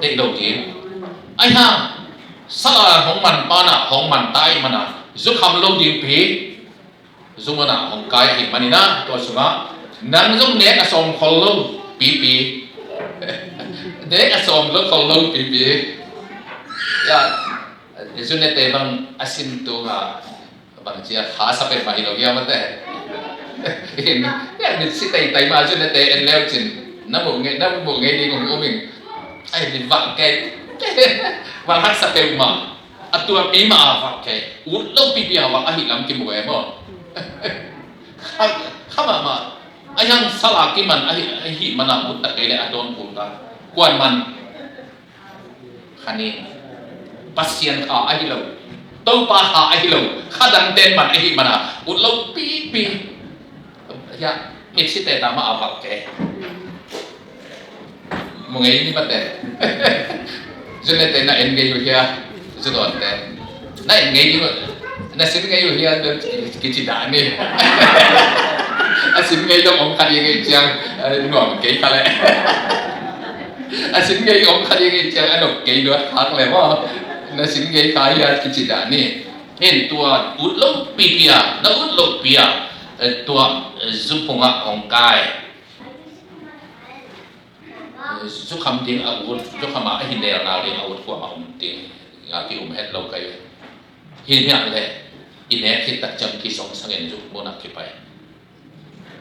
deih lo ding. Ahi hang sala hong man panah hong man ta ahih manah zukham lo dingpi, zumana hong kai ahih maninah, tua sungah nang zong nek a sawm khol lo pipi. Nek a sawm lo khol lo pipi. Ya, zunete bang a sin tungah bang cia kha sa peuhmah hi lo hiam a te. In, ya, mit si taitai mah zunete en leu cin. Na muh ngei, na muh ngei ding hong um ing. Ai, li vak kei. Vak haksa peuhmah. A tuapi mah a vak kei. Ut lo pipi a vak ahih lam kimu e maw. Kha, kha mahmah. A hiang sala kiman ahih, ahih mana ut ta kei le a dawn kul ta. Kuan man. Kha ni. Pasian kha ahi lo. Topa kha ahi lo. Kha dangten man ahih mana. Ut lo pipi. Hiah, mit si taitai mah a vak kei. Mu ngei ni mate. Zunete na en ngei uh hia. Zudawnte. Na en ngei ni uh. Na sin ngei uh hia. Kici dah ni. A sin ngei dong om kha ding ngei ciang. Eh, nuam kei kha le. A sin ngei om kha ding ngei ciang. A nuam kei duat khak le maw. Na sin ngei kha hia kici dah ni. Hin tua ut lo pipi a. Na ut lo pi a. Eh, tua, eh, zuphung ah hong kai. Zukham ding a ut, zukham a ahi nelna ding a ut kuamah om ding a ki-um het lo kei. Hi niah le i nek khit tak ciang kizong sangin zuk munah kipai.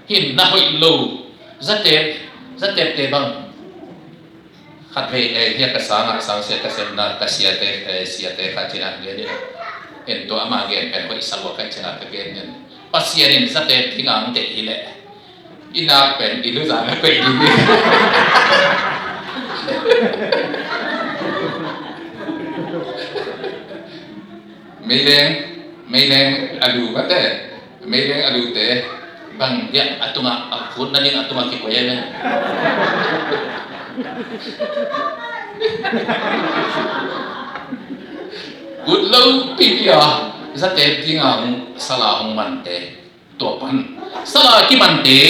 Hin na hoih lo, zatep, zatepte bang. Khat vei, eh, hiah ka sangah, sangsia ka sepna, ka siate, eh, siate khat cinah gen in. En tua ama gen pen hoih sa lua ka cinah ka gen in. Pasian in zatep ding ang te hi leh. I nak pen i luzang a koih ding hi. Meileng, meileng a lu mate, meileng a lute, bang hiah a tungah, a khut nading a tungah kikoih e. Ut lo pipi a, zatep ding a hong sala hong mante. Tua pan sala a kimante,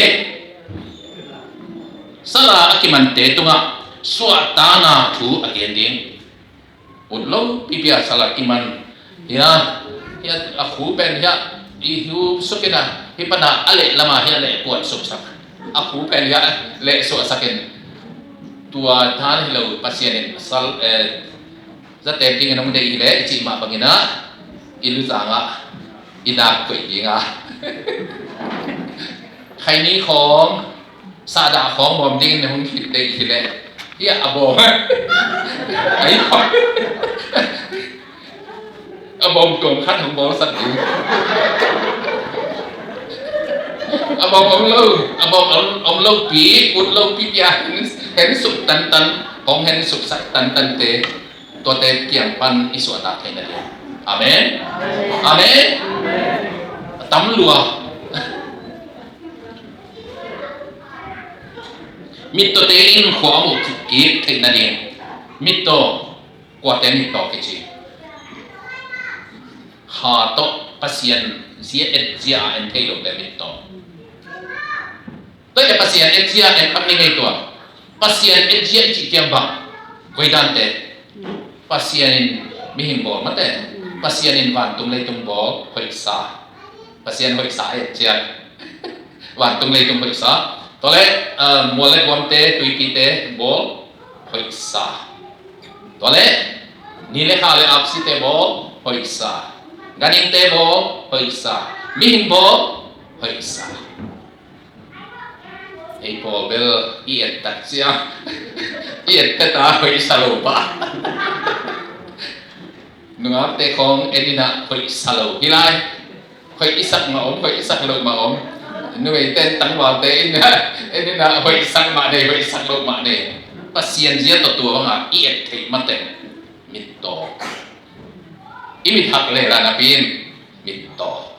sala a kimante tungah suahtakna thu a gen ding. Ut lo pipi a sala kiman. Hiah, hiah a khu pen hiah i hu suk in a, hih pan a leh lam a hiah leh kuat suksak. A khu pen hiah leh suahsak in. Tua than hi lo Pasian in sal, eh, zatep dingin hong deih hi leh i cih mah bangin ah i luzang ah i nak koih ding a. Khaini khawng, sahdah khawng bawm dingin hong deih hi leh, hiah a bawm. Ai khawng. A bawm tuam khat hong bawlsak ding. A bawm om lo, a bawm om, om lo pi, ut lo pi pi a hen, hen suk tantan, hong hen suksak tantante. Tuate kiang pan i suahtak theih nading. Amen. Amen. A tam lua. Mittawte in khua a muh kik theih nading. Mittaw, kuate mittaw kici? Kha tawh Pasian zia et zia a en thei lo le mittaw. Tua le Pasian etzia en khat ni ngei tua. Pasian etzia i cih ciang bang, koi dante. Pasian in mihing bawl mate. Pasian in vantung leitung bawl, hoihsa. Pasian hoihsa etzia. Vantung leitung hoihsa. Tua le, ah, mual le guamte, tuipite bawl, hoihsa. Tua le, ni le kha le apsite bawl, hoihsa. Ganhingte bawl, hoihsa. Mihing bawl, hoihsa. Ei pawl bel i et tak cia. I et tak a hoih sa lo pah. Nungakte khawng en in ah hoih sa lo hi lai. Hoih i sak mah om, hoih i sak lo mah om. Numei ten tangvalte in ah en in ah hoih sak mah nei, hoih sak lo mah nei. Pasian zia tawh tua banga i et theih mateng mittaw. I mit hak lehla napi in mittaw.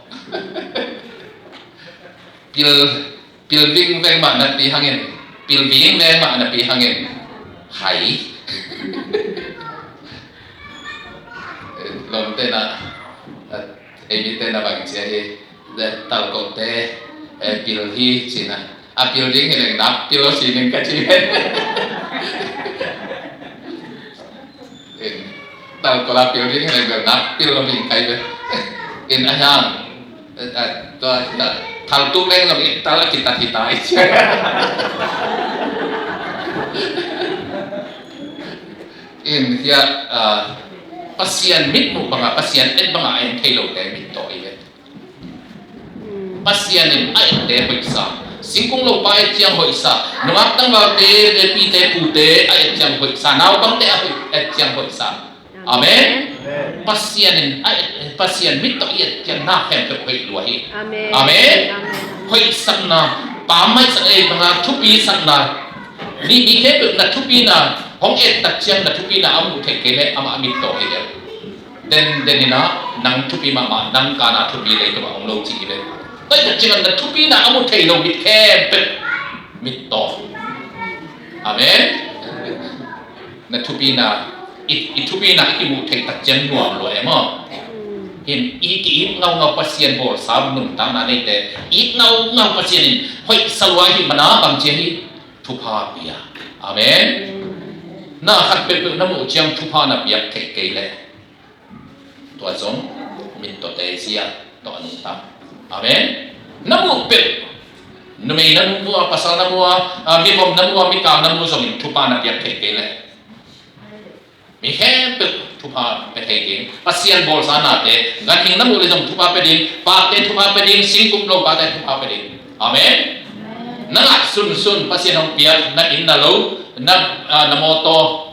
Pil, pil vingveng mah napi hangin, pil vingveng mah napi hangin hai. Lawmte na, ei mite na bang cia hi, talkohte pil hi cina. A pil ding hi leng nak pil lo si ning ka ci. Talkoh la pil ding hi leng nak pil lo ding kai ve. In a hiang, tua thal tu leng lo in tal a kitat hi ta i ci. In hia, Pasian mitmuh banga, Pasian et banga en thei lote mittaw i ve. Pasian in a ette hoihsa, singkung lopa et ciang hoihsa, nungak tangvalte, pite pute a et ciang hoihsa, naupangte a et ciang hoihsa. Amen. Pasian in a et, Pasian mit tawh i et ciang na khempeuh hoih lua hi. Amen. Hoihsakna, pammaihsak ei banga thupisakna, mi, mi khempeuh na thupina hong et tak ciang na thupina a muh theih kei leh amah mit tawh hi deuh. Den, den inah nang thupi mahmah, nang kana thupi leitungah om lo ci hi ve. Tua hi tak ciangah na thupina a mu thei lo mit khempeuh mittaw. Amen. Na thupina, i, i thupina i kimuh theih tak ciang nuam lua e maw? Hin i ki-it ngaungau Pasian bawlsa nuntakna neite, it ngaungau Pasian in hoihsa lua hi mana bang cia hi? Thupha pia. Amen. Na khat peuhpeuh na muh ciang thupha na piak theih kei leh tua zong mittawte zia tawh a nungta. Amen. Na muh peuh, numei na muh a, pasal na muh a, mivom na muh a, mikang na muh zongin thupha na piak theih kei leh mi khempeuh thupha pia thei ding. Pasian bawlsa nate ganhing na muh le zong thupha pia ding. Pate thupha pia ding, singkung lopate thupha pia ding. Amen. Na ngah sunsun Pasian hong piak na inn na lo, na, na mawtaw,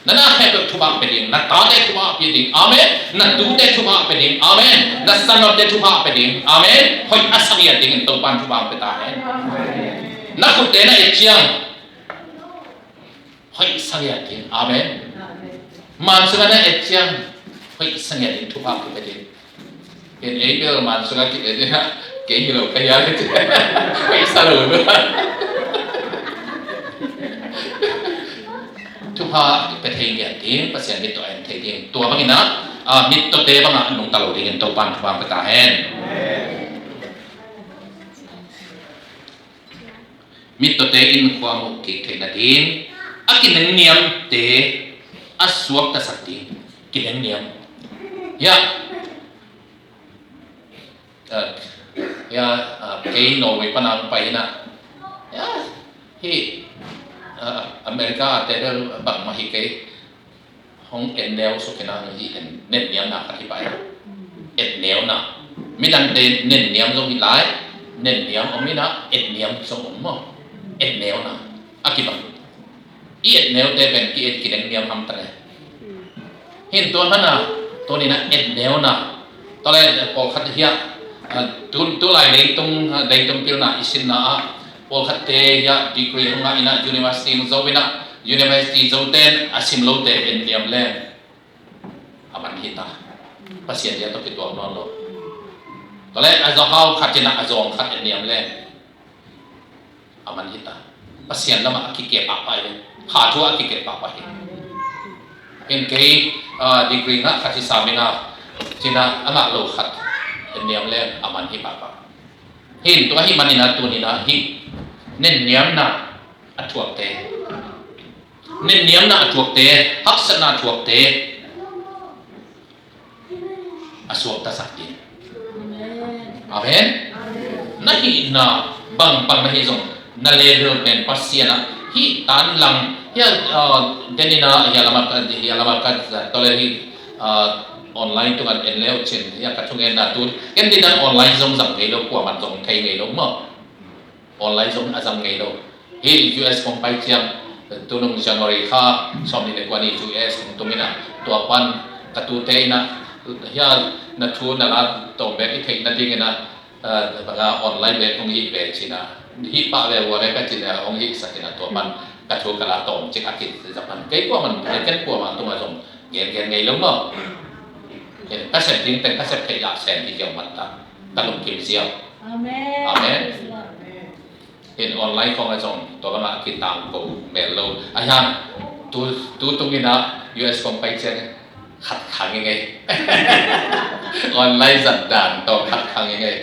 na na khempeuh thupha pia ding, na tate thupha pia ding. Amen. Na tute thupha pia ding. Amen. Na sanonte thupha pia ding. Amen. Hoih a sangiat dingin Topan thupha pia ta hen. Na khutte na et ciang hoih sangiat ding. Amen. Mansunga na et ciang hoih sangiat ding, thupha pia ding. In ei bel mansunga ki et ding a, kei hi lo ka hial hi ci. Hoih sa lo. Thupha pia thei ngiat ding, Pasian mit tawh en thei ding. Tua bangin ah, mittawte bangah nungta lo dingin Topan thupha pia ta hen. Mittawte in khua muh kik theih nading a kinengniamte a suaktasak ding. Kinengniam. Ya. Kei Norway pana hong pai hi na. Hih America a te bel bangmah hi kei. Hong en neu suk hi na, hih en, nenniamna khat hi pai. Etneuna. Midangte nenniam zong hi lai, nenniam om hi na, etniam zong om maw. Etneuna a kibang. I etneute pen ki et kinengniam hamtang e. Hin tua mana, tua nina etneuna. Tua le pawlkhat hiah, tu, tulai leitung, leitung pilna i sinna ah pawlkhatte hiah degree hong ngah ina, university hong zo ina, university zote a sim lote en niam leng a man hita. Pasian zia tawh kituak nawn lo. Tua le a zahau khat ina a zawng khat en niam leng a man hita. Pasian lamah a kikep pahpah hi. Kha thu a kikep pahpah hi. Hin kei degree ngah khat hi sa minga cina a ngah lo khat en niam leng a man hi pahpah. Hin tua hi manina tunina hi nenniamna a thuakte, nenniamna a thuakte, haksatna a thuakte a suaktasak ding. Amen. Na hihna bangbang na hi zong na level pen Pasian ah hih tan lang hia, denina hia lama ka, hia lama ka tole hih online tungan en leu cin hia ka thungenna tu ken dinan online zong zang ngei lo, kuaman zong thei ngei lo maw. Online zong a zang ngei lo. Hih U S kong pai ciang tunung January kha sawm nih le kua ni U S kong tung ina, tua pan ka tute ina hia na thu na la tawm bek i theih nading ina, banga online bek hong hih ve cina, hih pah ve ua ve ka cina hong hih sak ina tua pan Ka thu ka la tawm cik a kizak man. Kei kuaman, ken kuaman tungah zong gengen ngei lo maw. Ka sep ding teng ka sep theih lah sem hi ziau man ta. Ka lungkim ziau. Amen. Amen. In online khawng ah zong tua bangah a kitang ko mel lo. A hiang tu, tu tungin ah U S kong pai ciang khat khang i ngei. Online zat dan tawh khat khang i ngei.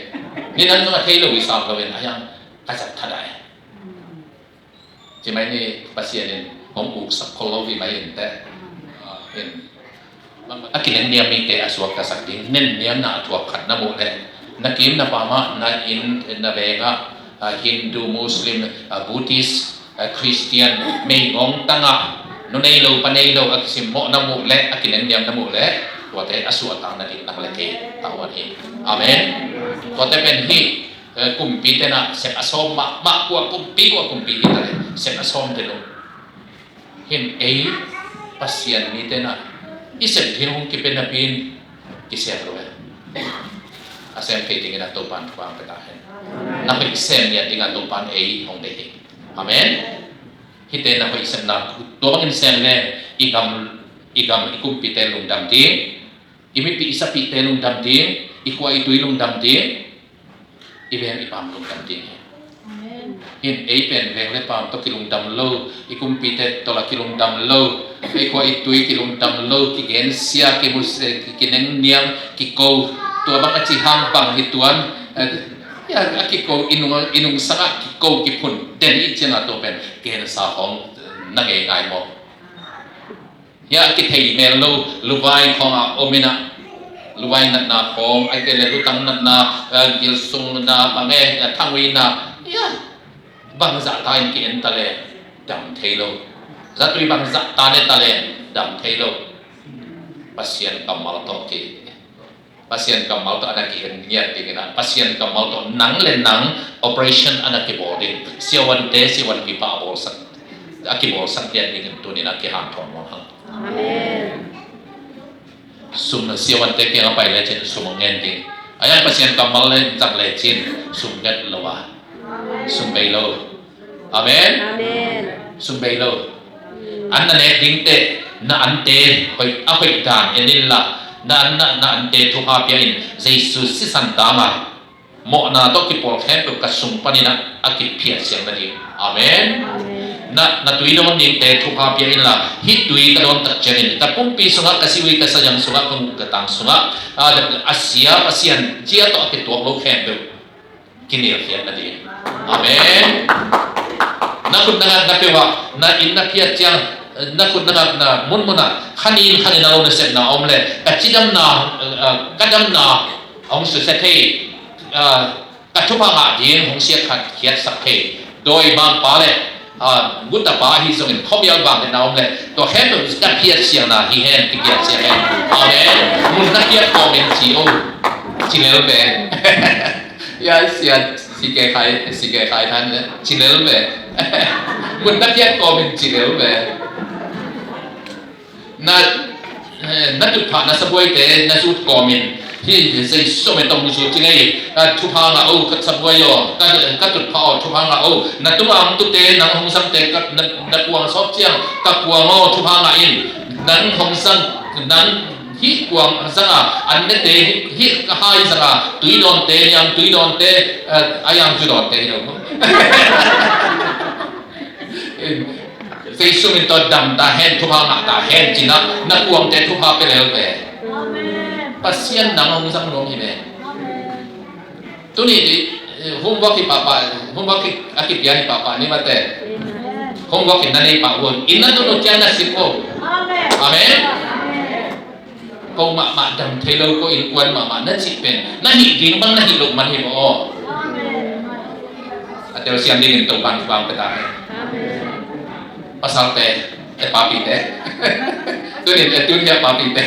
Ni nan zong a thei lo i sam lo in a hiang ka zat thadah e. Ci mai ni Pasian in hong uksak khol lo hi mai in teh. In a kinenniam mite a suak ka sak ding, nenniamna a thuak khat na muh leh, na kim na pam ah, na inn na veng ah, ah, Hindu, Muslim, ah, Buddhist, ah, Christian, meigong tang ah, nu nei lo pa nei lo a kisimmawh na muh leh, a kinenniam na muh leh, tuate a suahtak nading nang le kei tavuan hi. Amen. Tuate pen hih, eh, kumpite na sep a sawm mahmah, kua kumpi, kua kumpi hi ta leh sep a sawm te lo. Hin ei Pasian mite na i sep ding hong kipia napi in kisem lo e. A sem thei dingin a Topan thupha pia ta hen. Na hoih sem ngiat dingin a Topan ei hong deih hi. Amen. Hihte na hoih sepna tua bangin sem leng i gam, i gam i kumpite lungdam ding, i mipih i sapihte lungdam ding, i khua i tui lungdam ding, i veng i paam lungdam ding hi. Amen. Hin ei pen veng le paam tawh kilungdam lo, i kumpite tawh la kilungdam lo, ei khua i tui kilungdam lo, kigensia, kimusia, ki-, kinengniam, kiko, tua bang a ci hang bang hi tuan, eh, ya, a kiko, i nung, i nungsang ah kiko kiphun den i ciang a tua pen gensa hong na ngei ngai maw? Hia kithei mel lo, luvai khawng a om in a, luvai natna khawng, ai kei le lutang natna, eh, gilsung na, bang e, eh, thanguina, hia bang zahta in ki-en ta le dam thei lo. Zatui bang zahta ne ta le dam thei lo. Pasian kammal tawh ki Pasian kammal tawh a na ki-en ngiat dingin a, Pasian kammal tawh nang le nang operation a na kibawl ding. Siavuante, siavuanpipa a bawlsak, a kibawlsak ngiat dingin tunin a kihanthawn nuam hang. Amen. Sum, siavuante kiang a pai lecin sum ngen ding. A yang Pasian kammal le zang lecin sum nget lo a. Sum bei lo. Amen. Amen. Sum bei lo. An na nek dingte, na ante hoih, a hoih dan en inla, na an na, na ante thupha pia in, Jesu sisan tang a mawhna tawh kipawl khempeuh ka sung panin a, a kiphiat siang nading. Amen. Amen. Na, na tui dawn dingte thupha pia inla, hih tui ka dawn tak ciangin ka pumpi sungah, ka siwi ka sayang sungah, ka nguk ka tang sungah, a, a sia Pasian zia tawh a kituak lo khempeuh kinilkhiat nading. Amen. Na khut na ngat na peuh ah, na inn na phiat ciang, na khut na ngat na munmun ah, khanin khanin a lo nasepna om le, ka cidamna, eh, eh, ka damna hong susia thei, eh, ka thupha ngah ding hong siatkhiatsak thei, dawimangpa le, ah, gutapa ahi zongin khuamial bang le na om le, tua khempeuh na phiat siangna hi hen, kipiat siang hen. Amen. Mun na phiat kawmin ci o, ci lel ve. Ya, sia, si ke khai, si ke khai than le, ci lel ve. Mun na phiat kawmin ci lel ve. Na, eh, na tutphah na sabuaite na zut kawmin, hih Jesu min tawh mu zut ci ngei, ah, thupha ngah o, ka sabuai aw, ka, ka tutphah aw, thupha ngah o. Na tungah hong tute, nang hong zangte, ka, na, na kuang sawp ciang, ka kuang aw, thupha ngah in. Nang hong zang, nang hih kuang zanga an nete, hih, hih ka hai zanga tui dawnte, niam tui dawnte, eh, a yang zu dawnte hi lo. Jesu min tawh dam ta hen, thupha ngah ta hen, cin a na kuangte thupha pia lel ve. Amen. Pasian nang hong zang nuam hi ve. Amen. Tuni, eh, homework hi papa, homework hi, a kipia hi papa ni mate. Amen. Homework hi na nei pah un. Inn na tun uh ciang na sim uh. Amen. Amen. Amen. Ko mahmah dam thei lo, ko innkuan mahmah na cih pen na hih ding bang na hih loh man hi maw? Amen. A telsiam dingin Topan thupha pia ta hen. Amen. Pasalte, eh, papite. Tunin, eh, tun hia papite.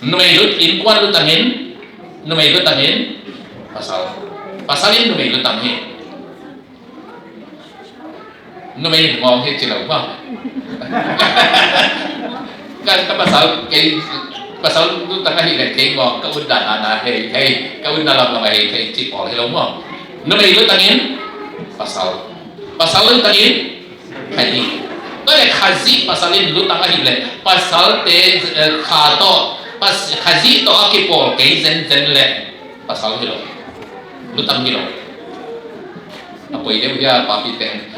Numei lut, innkuan lutangin, numei lutangin, pasal. Pasal in numei lutang hi. Numei ngawng hi ci lo maw? Ka, ka pasal kei, pasal lutang ahi leh kei ngawng, ka utdan a na hei thei, ka utna lamlam a hei thei ci pawl hi lo maw? Numei lutangin pasal, pasal lutangin Khazih. Tua leh Khazih pasal in lutang ahih leh, pasalte, eh, kha tawh, pas-, Khazih tawh a kipawl kei zenzen leh pasal hi lo. Lutang hi lo. A poi deuh hia, papi teng.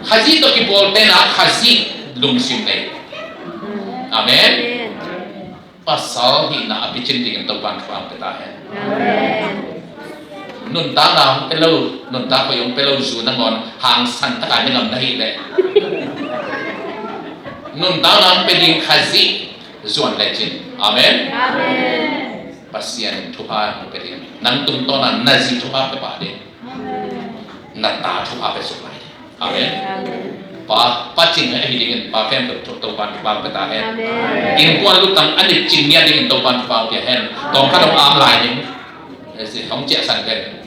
Khazih tawh kipawlte na Khazih lungsim nei. Amen. Pasal hihna a picin dingin Topan thupha hong pia ta hen. Amen. Nuntakna hong pia lo, nuntak hoih hong pia lo zu nangawn hangsan taka ne ngam na hih leh, nuntakna hong pia ding Khazih zuan lecin. Amen. Amen. Pasian in thupha hong pia ding. Nang tungtawna na zi thupha pia pah ding. Amen. Na ta thupha pia suk lai ding. Amen. Amen. Pa, pa cing ahi dingin, pa khempeuh Topan thupha hong pia ta hen. Amen. Innkuan lutang a nit cing nia dingin Topan thupha hong pia hen. Tawmkhat hong am lai ding. Eh, si, hong ciahsan den.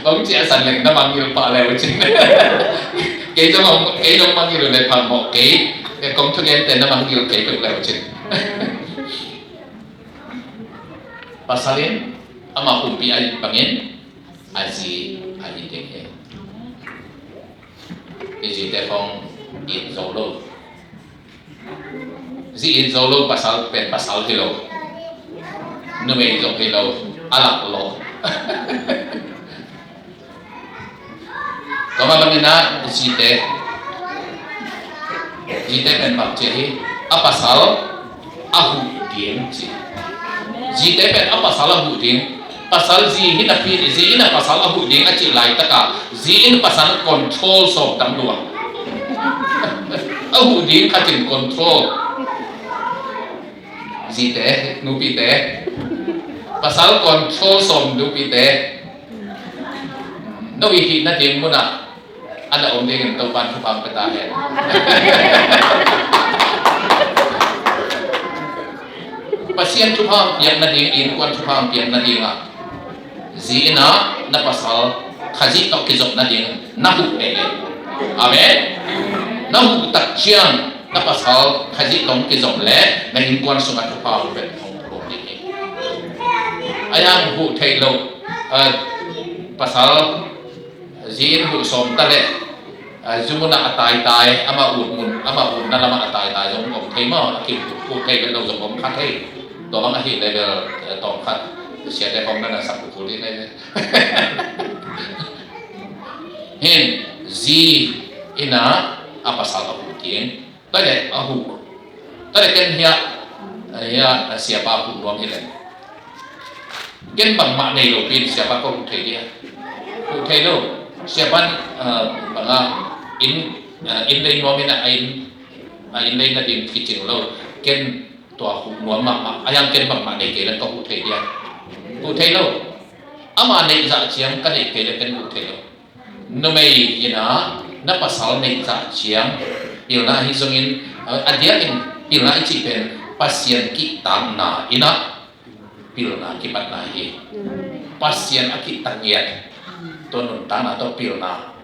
Hong ciahsan leng na mangngilh pah le uh cin. Kei zong hong, kei zong mangngilh uh leh phamawh kei. Eh, kong thugente na mangngilh kei peuh le uh cin. Pasal in ama pumpi a it bangin a zi a it ding hi. I zite khong it zo lo. Zi it zo lo pasal pen pasal hi lo. Numei zong hi lo. A lak lo. Tua mah bangin ah zite, zite pen bang ci hi, a pasal a huh ding ci. Zite pen a pasal a huh ding. Pasal zi hi napi, zi in a pasal a huh ding a cih laitaka, zi in pasal control sawm tam lua. A huh ding khat in control. Zite, nupite, pasal control sawm nupite. No i hih nading munah a na om dingin Topan thupha hong pia ta hen. Pasian thupha hong piak nading, innkuan thupha hong piak nadingah zi in ah na pasal Khazih tawh kizop nading na huh leh. Amen. Na huh tak ciang na pasal Khazih tawh kizop leh na innkuan sungah thupha hong pia, hong pia ding hi. A yang huh theih loh, ah, pasal zi in huh sawm ta leh, ah, zu munah a taitai, ama ut mun, ama utna lamah a taitai zong om thei maw, a ki huh thei vet lo zong om kha thei. Tua bang ahi level, eh, tawmkhat siate khong na na sak uh kul hi nei. Hin, zi in ah a pasal a huh ding. Tua leh a huh. Tua leh ken hiah, hiah siapa huh nuam hi leh. Ken bangmah nei lo pin siapa ko huh thei dia. Huh thei lo. Siapa, eh, banga inn, eh, inn lei nuam in ah a inn, a inn lei nading kicing lo. Ken tua huh nuam mahmah. A yang ken bangmah nei kei leh ka huh thei dia. Huh thei lo. Ama neih zah ciang ka neih kei leh ken huh thei lo. Numei in ah na pasal neih zah ciang pilna ahi zongin, a diakin pilna i cih pen Pasian kihtakna in ah pilna kipatna hi. Pasian a kihtak ngiat tua nuntakna tawh pilna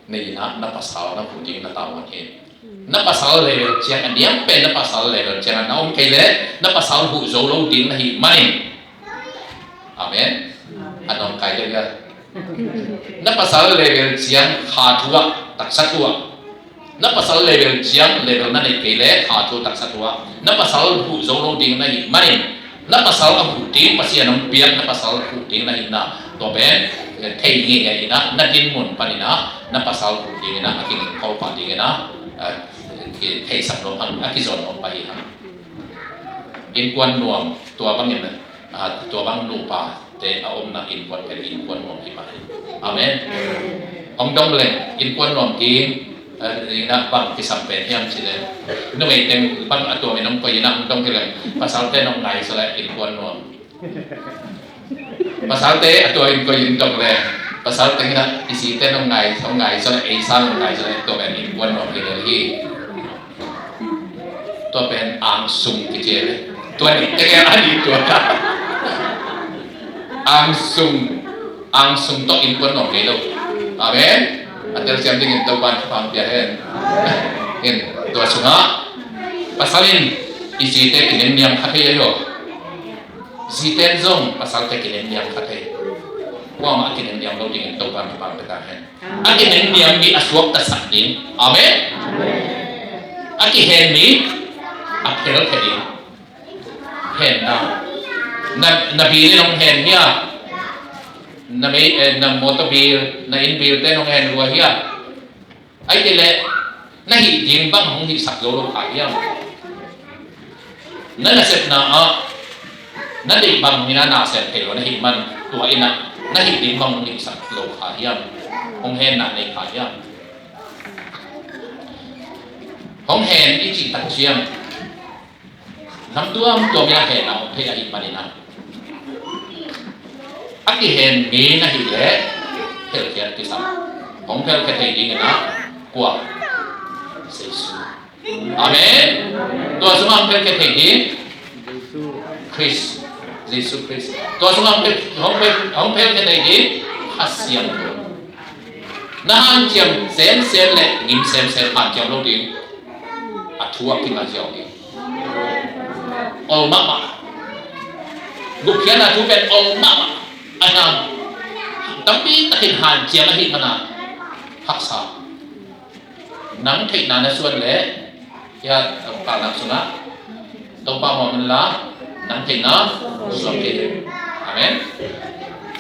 nei in ah na pasal na huh ding na tavuan hi. Na pasal level ciang a diak pen na pasal level ciang a na om kei leh na pasal huh zo lo ding na hih manin. Amen. A nong kai deuh ia. Na pasal level ciang kha thu ah, taksa thu ah. Na pasal level ciang level na neih kei leh kha thu taksa thu ah. Na pasal huh zo lo ding na hih manin. Na pasal a huh ding Pasian hong piak na pasal huh ding na hihna. Tua pen, eh, thei ngeingei in ah, na dinmun panin ah, na pasal huh ding in ah, a kinging kho pah ding in ah, eh, theisak nuam hang, a kizawn nuam pah hi hang. Innkuan nuam, tua bangin, ah, tua bang nupate a omna innkuan pen innkuan nuam hi pah hi. Amen. Hong dong leng, innkuan nuam ding, eh, in ah bang kisam pen hiam cih leh. Numei teng bang a tuamin hong koih in ah hong dong hi leng. Pasalte nong ngai sa leh innkuan nuam. Pasalte a tuamin koih in dong leh. Pasal teng in ah i zite nong ngai, hong ngai sa leh, ei sang nong ngai sa leh, tua pen innkuan nuam hi lel hi. Tua pen angsung kici hi. Tua ni teng in ah a ni tua. Angsung, angsung tawh innkuan nuam ngei lo. Amen. A telsiam dingin Topan thupha hong pia hen. Hin, tua sungah pasal in i zite kinem niam kha thei ahi aw. Zite in zong pasalte kinem niam kha thei. Kuamah a kinen diam lo dingin Topa'n thupha pia ta hen. A kinen diam mi a suaktasak ding. Amen. A kihen mi a phelkhia ding. Hen na, na, na bill in hong hen hia? Na mei, eh, na motor bill, na inn bill te in hong hen lua hia? Ahih kei leh na hih ding bang hong hihsak zo lo kha hiam? Na nasepna ah na deih bang in a na sem thei lo na hih man, tua in a na hih ding bang hong hihsak lo kha hiam? Hong henna nei kha hiam? Hong hen i cih tak ciang nam tuamtuam in a henna hong thei ahih manin a, a kihen mi na hih leh phelkhiat kisam. Hong phelkhia thei dingin a kua? Jesu. Amen. Tua sungah hong phelkhia thei ding Khrist, Jesu Khrist. Tua sungah hong phel, hong phel, hong phelkhia thei ding Kha Siangtho. Na hanciam semsem le ngim semsem hanciam lo ding. A thu a kingah ziau ding. Ol mahmah. Gupkhiatna thu pen ol mahmah. A hiam, tampi takin hanciam ahih manin a haksa. Nang theihna na suan leh, hia, paknam sungah Topa muang un la, nang theihna suan kei. Amen.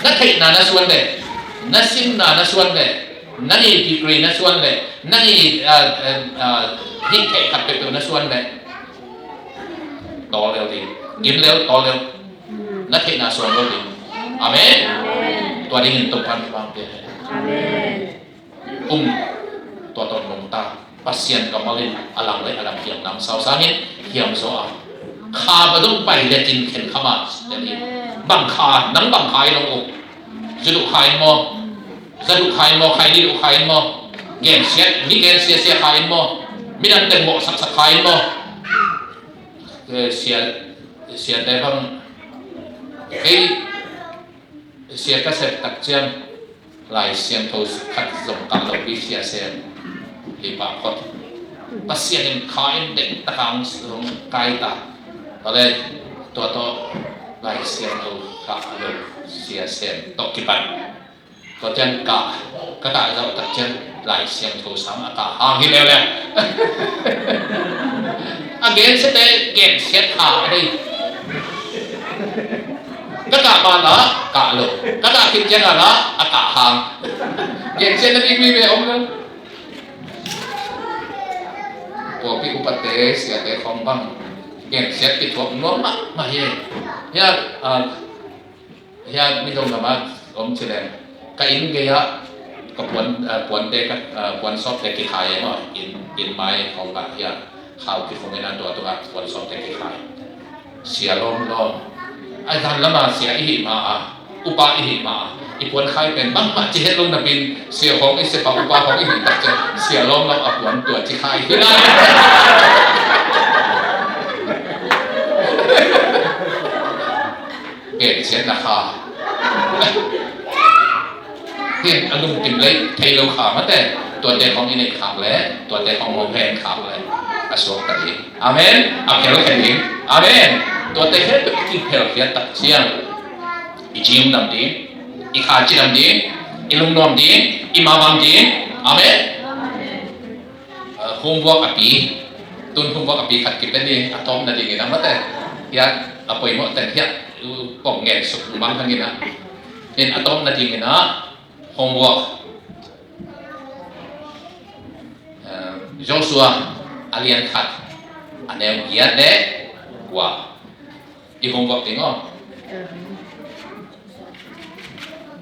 Na theihna na suan leh, na simna na suan leh, nang i degree na suan leh, nang i, ah, ah, ah, hih theih khat peuhpeuh na suan leh, tawl lel ding, gim lel, tawl lel. Na theihna suan lel ding. Amen. Tua dingin Topa'n thupha pia hen. Amen. Um, tua tawh nungta. Pasian kammal in a lang le a lang hiam namsau sangin hiam zaw a. Kha va dong pai le kin khen kha ma. Bang kha, nang bang kha i long uh. Zu duh kha in maw? Za duh kha in maw? Khaini duh kha in maw? Gensiat, mi gensiat sia kha in maw? Midang teng mawhsaksak kha in maw? Eh, sia, siate bang. Kei, sia ka sep tak ciang Lai Siangtho khat zong kah lopi sia sem hi pah phot. Pasian in kha in dek tak hong kai ta. Tua leh tua tawh Lai Siangtho kah lo sia sem tawh kipan. Tua ciang kah, ka kah zauh tak ciang Lai Siangtho sang a kah hang hi leuleu. A gensiate gensiat kha a dei. Ka kah ma la kah lo. Ka kah khit ciang a la a kah hang. Gensiat na ding vive om lo. Pawlpi upate siate khawng bang gensiat kithuak nuam mahmah hi. Hia, ah, hia mi dong lamah om ci leng, ka inn gei-ah ka puan, ah, puante, ka, ah, puansawpte kikhai e maw, inn, inn mai khawng ah hia. Khau kikhung in a tua tungah puansawpte kikhai. Sia lawmlawm. A dan lamah sia i hih ma a, upa i hih ma a, i puankhai pen bangmah ci het lo napi-in sia khawng i sep a, upa khawng i hih tak ciang sia lawmlawm a puan tua ci khai hi lai. Gensiatna kha. Hih a lungkim lei thei lo kha mate, tuate khawng i neih khak leh, tuate khawng hong hen khak leh a suakta ding. Amen. A phelkhia ding. Amen. Tuate khempeuh i kiphelkhiat tak ciang i ci-um dam ding, i kha cidam ding, i lungnuam ding, i mabang ding. Amen. Uh, homework a pi, tun homework a pi khat kipia ni, a tawpna dingin a mate. Hia, a poimawh ten hia, pong ngen suk mang hangin a. In a tawpna dingin a, homework. Uh, Joshua a lian khat, a neu giat le kua. I homework ding aw.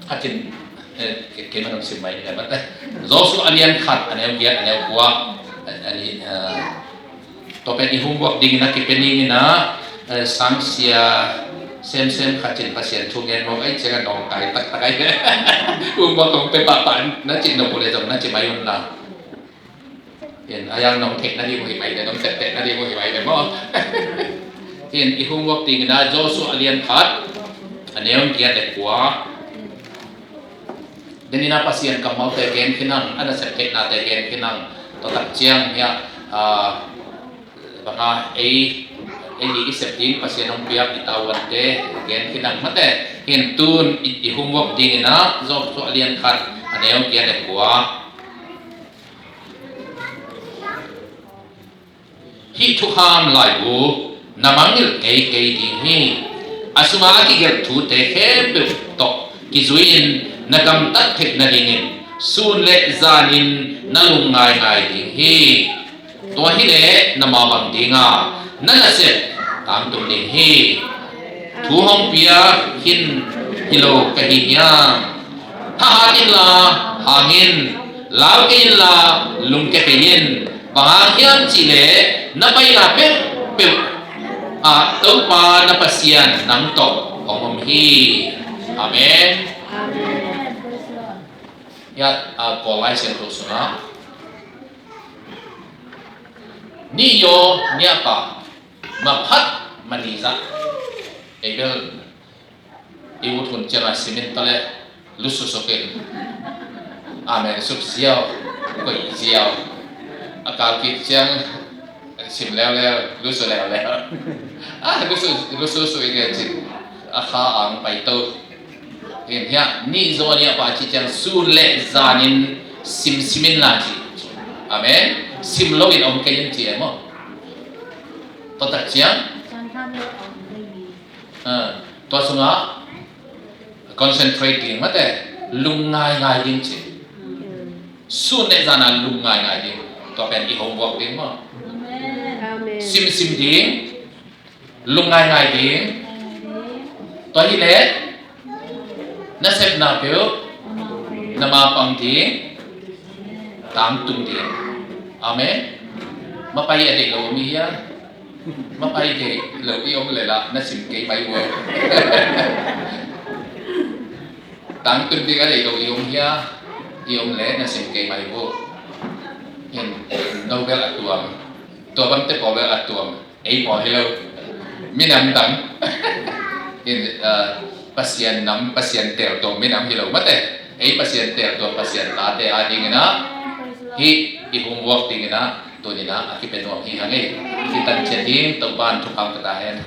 Khatin, eh, ke, keimah nong sim mai ni ka mat. Joshua a lian khat, a neu giat, a neu kua. A, a ni, eh, tua pen i homework dingin a kipia dingin a, eh, sangsia semsem khatin Pasian thu ngen mawk ai ciang a nawngkai taktak ai. Homework hong pia pahpah na cih nop uh leh zong na ci mai un la. Hin, a yang nong theih nading uh hi mai le, nong tepteh nading uh hi mai le maw. Hin, i homework dingin a Joshua a lian khat, a neu giat le kua. Denin a Pasian kammalte gen khin ang, a nasep theihnate gen khin ang. Tua tak ciang hia, ah, banga ei Ei i sep ding Pasian hong piak i tavuante gen kidang mate. Hin tun i, i homework dingin ah Joshua lian khat a neu giat le kua. Hih thukham laibu na mangngilh ngei kei ding hi. A sungah a kigelh thute khempeuh tawh kizui-in na gamtat theih nadingin sun le zanin na lungngaingai ding hi. Tua hileh na mawhbang dinga na nasep tangtung ding hi. Thu hong pia khin hi lo ka hi hiam? Thahat inla hang in, lau kei inla lungkia kei in. Bang hang hiam cihleh na paina peuhpeuh ah Topa na Pasian nang tawh hong om hi. Amen. Hiah, ah, Kawl Lai Siangtho sungah, nih yaw niahpah maphat manizah. Ei bel i ut hun ciangah simin tawh le lususukin amen suk ziau, koih ziau. A kal kik ciang sim leuleu, lusu leuleu. Ah, lusu, lususu i ngen cin a kha ang paito. Hin hiah nih zaw niahpah cih ciang sun le zanin simsimin la cih. Amen. Sim loin om kei in ci e maw? Tua tak ciang, ah, tua sungah concentrate ding mate, lungngaingai ding ci. Sun le zana lungngaingai ding. Tua pen i homework ding maw? Amen. Simsim ding. Lungngaingai ding. Tua hileh na sepna peuh na mapang ding. Tangtung ding. Amen. Mapai a deih lo om i hia? Mapai deih lo i om leh lah na sim kei mai ua. Tangtung ding a deih lo i om hia? I om leh na sim kei mai ua. Hin no bel a tuam. Tua bangte pawl bel a tuam. Ei pawl hi lo. Minam dang. In, ah, Pasian nam, Pasian tel tuam minam hi lo mate. Ei Pasian tel tuam Pasian tate a dingin ah, hih i homework dingin ah, tuni-in ah a kipia nuam hi hang ei. Hih tan ciat ding Topa'n thupha hong pia ta hen.